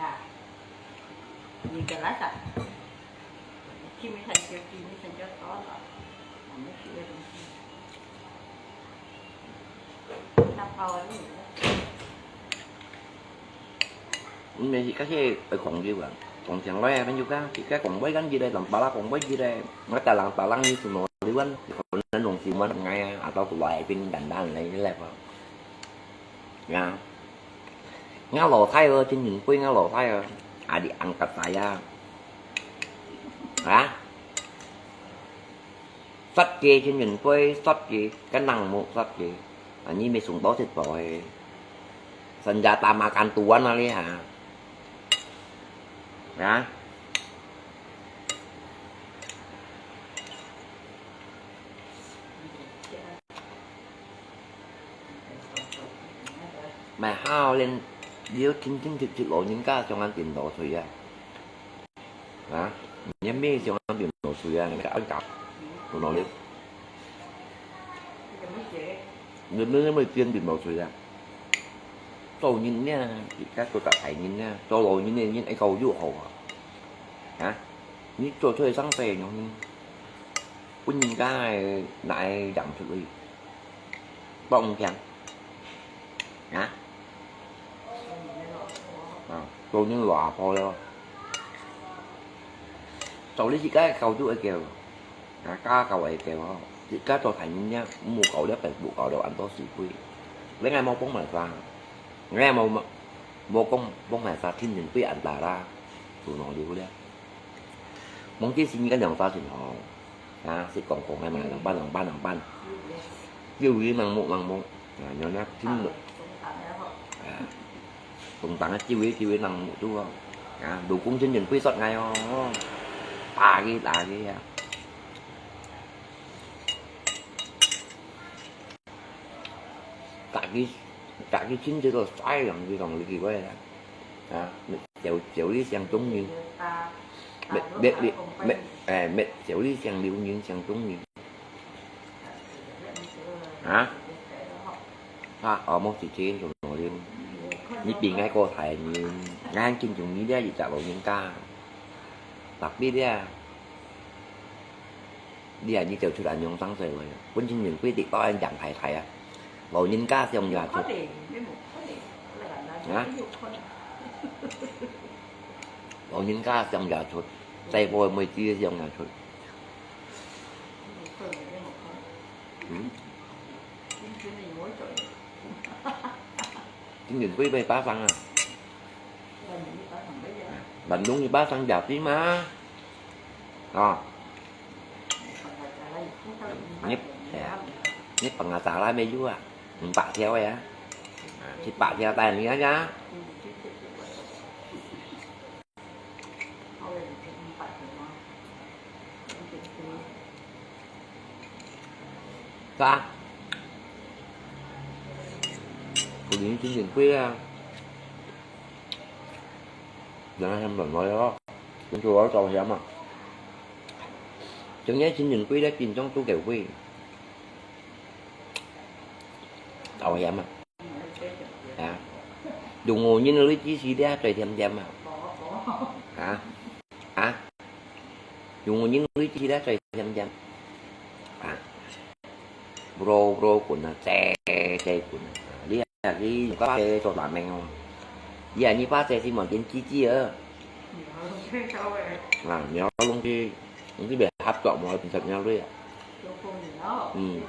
啊，你个垃圾，去没看就去，没看就多了，我们去的东西。 你係該些愛講究啊，講上來啊，朋友講，自家講會講究咧，人巴拉講會究咧，我大人大人你是哪裡問，可能弄死我，哎呀，atau keluar pin dandan來來吧。呀，我老太哦，真正貴，我老太哦，adik angkat saya，啊？ Sat ke chin chin pui, sat ke kenang mu sat ke. Ani mi sung to sit poi. Senjata makan tuan ali ha. Ya. Mai hao len liu chin chin chin chin lo nin ka siang an tin lo sui ya. Ha? Nyan mi siang an tin lo sui ya, nyan ka an ka. Lo lo liu. Nyan mi nyan mi tin tin lo sui ya. Cho nin nia, ka cho ta thai nin nia, cho lo nin nia, nin ai kau yu hao ha. Ha? Ni cho cho sang sai nyong nin. Pun nin ka nai yang chu ui. Bông keng. Ha? Ha, cho nin lo po lo. Cho li si ka kau chu ai kêu. Ngā kā kau ai kêu ho, ti kā cho thai nin nia, mu kau lia pen bu kau lia an to sui pui. Leng ai mau pong mai sa, ngai mau mau kong pong mai sa thin nin pui an ta la, su no liu lia. Mong ti sin kan yang sa sin ho, ya, si kong kong ai mai lang ban lang ban lang ban. Liu li mang mu mang mu, ya, nyo nia thin mu. Tung tang á, chiu í, chiu í năng mụ chú á. Á, đủ cũng chân chân quy sót ngay ó. Tà kì, tà kì á. Tà kì, tà kì chín chứ tôi sai lòng gì lòng lý kỳ quay á. Á, mẹ chéo, chéo lý sang chống như. Mẹ, mẹ, mẹ, mẹ, ê, mẹ chéo lý sang liu nhìn sang chống như. Hả? Ha, ơ, mốt chỉ chế rồi nói đi. Nhi pi ngai có thai ni, ngai kinh chúng nhi dia, chỉ trả lời những ca. Đặc biệt dia. Dia nhi chịu chút ăn nhông tăng rồi. Vốn chính những quy định đó anh chẳng thai thai à. Lo nhân ca xem nhà chút. Hả? Lo nhân ca xem nhà chút. Tay bôi mới chia xem nhà chút. 嗯。金城武个巴掌啊。万隆个巴掌也知嘛。啊。你，哎呀，你pengacara乜有啊？五百條个啊。啊，七百條帶你啊。 Sa. Kau ni cincin kuih ah. Jangan sampai loyo. Cincin kuih tau hiam ah. Cincin kuih dah cincin tu kau kuih. Tau hiam ah. Hả? Dùng ngô nhìn lưới chi xí đĩa trời thiam thiam à? Hả? Hả? Dùng ngô nhìn lưới chi đĩa trời thiam thiam. Hả? Bro, bro, cuốn à, chè, chè cuốn à. Đi à, đi, có ba chè cho bà mèo. Đi à, như ba chè thì mòn tiền chi chi à. À, nhớ luôn đi, những cái bài hát cọ mà mình thật nhau đi à. Ừ.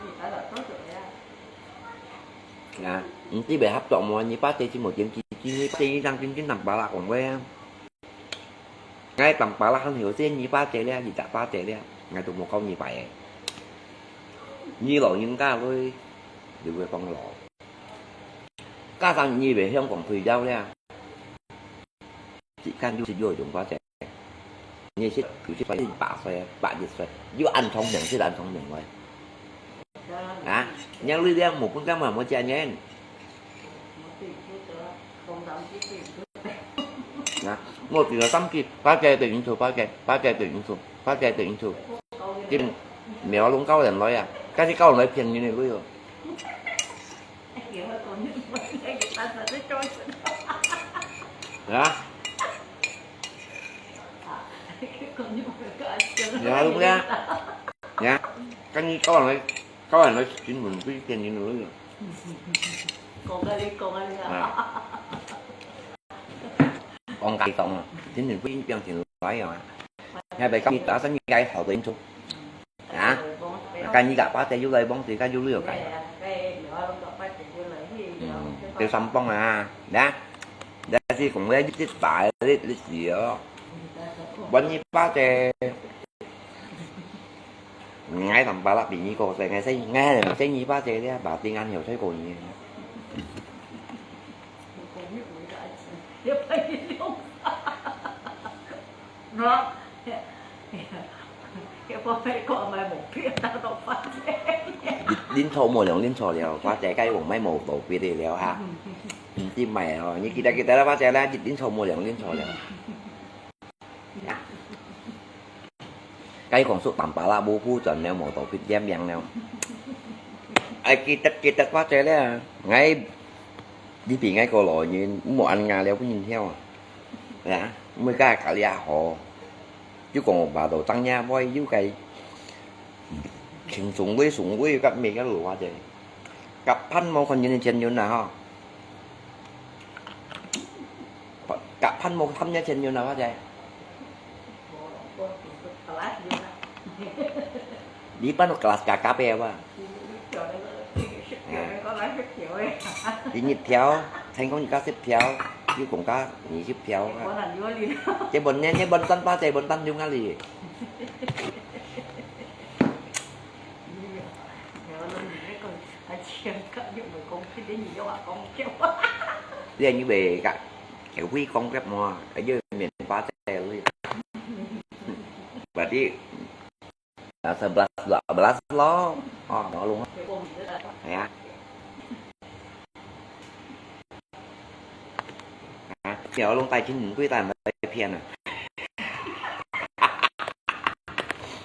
Nè, ǹ ti bè hấp tộc mò nyi pa tê chi mò kiên chi chi nyi pa tê nyi tăng kiên kiên tăng pa lạ kong wei. Ngai tăng pa lạ hăng hiểu tê nyi pa tê lẹ, nyi tak pa tê lẹ. Ngai tu mò kau nyi pa e. Nyi lo nyi ka lui, liu wei kong lo. Ka tăng nyi bè hiong kong thui yau lẹ. Chỉ cần you sit you dùng pa tê. Nyi sit, you sit phải ba歲，八一歲。You ăn thông minh sit ăn thông minh rồi. Hả? Nhang lui liang một con cá mà một chén nhé. Hả? Một tỷ là tám kì, ba chè tự nhiên thu, ba chè, ba chè tự nhiên thu, ba chè tự nhiên thu. Kim, mèo lông cao lên nói à. Cái gì cao nói phiền như này lui rồi. Hả? Nhớ đúng nhá. Nhá. Cái như các bạn nói, các bạn nói chính mình với cái như nữa. Còn cái đi, còn cái đi. Ong kai tong, chính mình với tiếng tiếng nói rồi. Hai bài công ta sẵn cái hậu đến chung. Hả? Cái như cả ba tê du lai bóng thì cái du lưỡi cái. Ừ, từ sắm bóng à, đã. Đã thì cũng lấy cái bài, lấy, lấy gì đó. Bánh như ba tê. Ngai tầm ba lạ bị như cô tê, ngai say, ngai là say như ba tê đấy, bà tiếng Anh hiểu thấy cô như. Nó, cái bố mẹ con mày một phiền tao đâu phát. Lính thổ mua lòng lính thổ liao, phát tê cái bóng máy màu tổ biệt đi liao hả? Đi mày rồi, như kia kia đó phát tê là lính thổ mua lòng lính thổ liao. Cái con số tầm ba lạ bố phú trần nèo màu tổ biệt giám yang nèo. Ai kia tật kia tật phát tê là, ngay đi bị ngay cô lo như mua ăn ngà liao bố nhìn theo. Hả? Mới cái cả lia hồ. Chứ còn bà tổ tăng nha, bói, chứ cái, chừng súng với, súng với, cặp mì cái lụa vậy. Cặp phăn màu còn nhìn trên nhìn nào hả? Cặp phăn màu thăm nha trên nhìn nào hả vậy? Đi bắt nó class cà cà phê ba. À. Đi nhịp theo, thành công nhịp cá xếp theo, chứ cũng cá nhịp xếp theo. Chế bồn nhé, chế bồn tăn ba, chế bồn tăn dung ngã lì. Liên như vậy cả, kéo quy công kép mua, ở dưới miền ba tê lui. Berarti Là sebelas dua belas lo. Ồ, đó luôn á. Hả? Hả? Kéo luôn tài chính quỹ tài mà tài phiền à?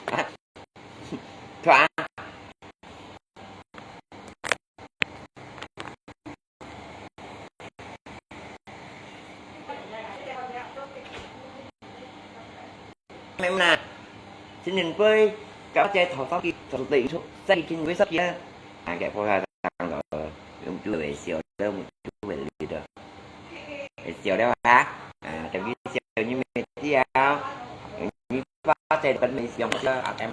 Hả? Thoa. Mẹ na, xin nhìn với các trẻ thọ tao kịp thọ tị số sẽ kịp với sắp kia. À, cái phôi hai tăng rồi, ông chú về siêu đó, ông chú về lì đó. Về siêu đó hả? À, tao biết siêu như mẹ tí à. Như ba trẻ bánh mì siêu đó, à, em.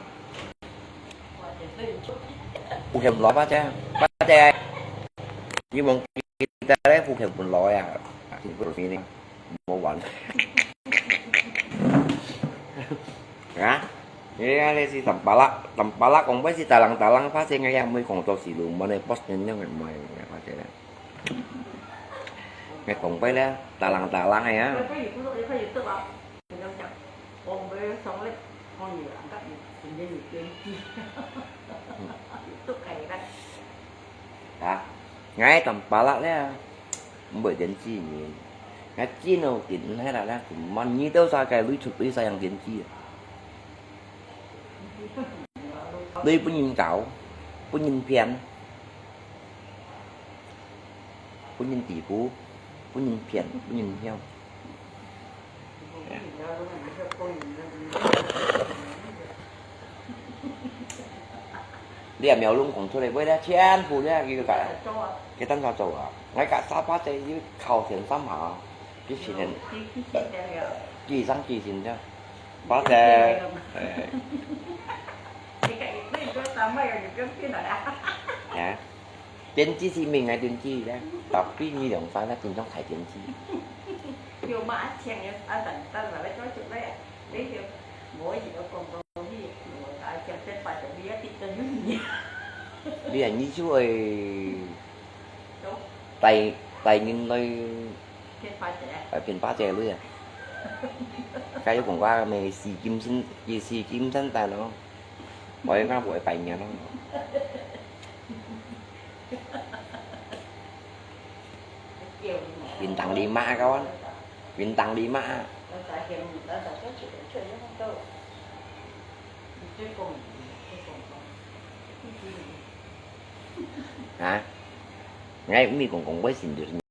付錢毋來，八姐，八姐，你忘記帶來付錢毋來啊？你毋好玩。啊？你啊，你是Tampalak，Tampalak講話是talang-talang，八姐，𠊎也毋會講到是Luman个，boss人樣个，毋係，八姐。𠊎講話咧，talang-talang个啊。啊，𠊎Tampalak咧，毋會電子呢。𠊎真有電係啦，啦，萬一到啥个鐳出鐳啥樣電子啊？鐳分人搞，分人騙，分人地步，分人騙，分人騙。 你也無弄講出來，為了全部呢，佢就講，佢當作做啊。𠊎講沙巴仔，佢靠前三下，佢前人，佢上佢先啫。巴仔，哎。啊。 電子係明个電子咧，tapi你兩儕咧，經常開電子。有嘛，錢个，啊，等，等，來做出來啊，你就無去到廣東去，我啊，錢先擺在你啊，跌到有你。你啊，你就會帶，帶人來騙八姐啊？哎，騙八姐个鐳啊。該有講過咩？四金先，四金先帶咯。 我應該會拜年咯。Bintang lima kawan, bintang lima。啊？哎，毋係講講我先就是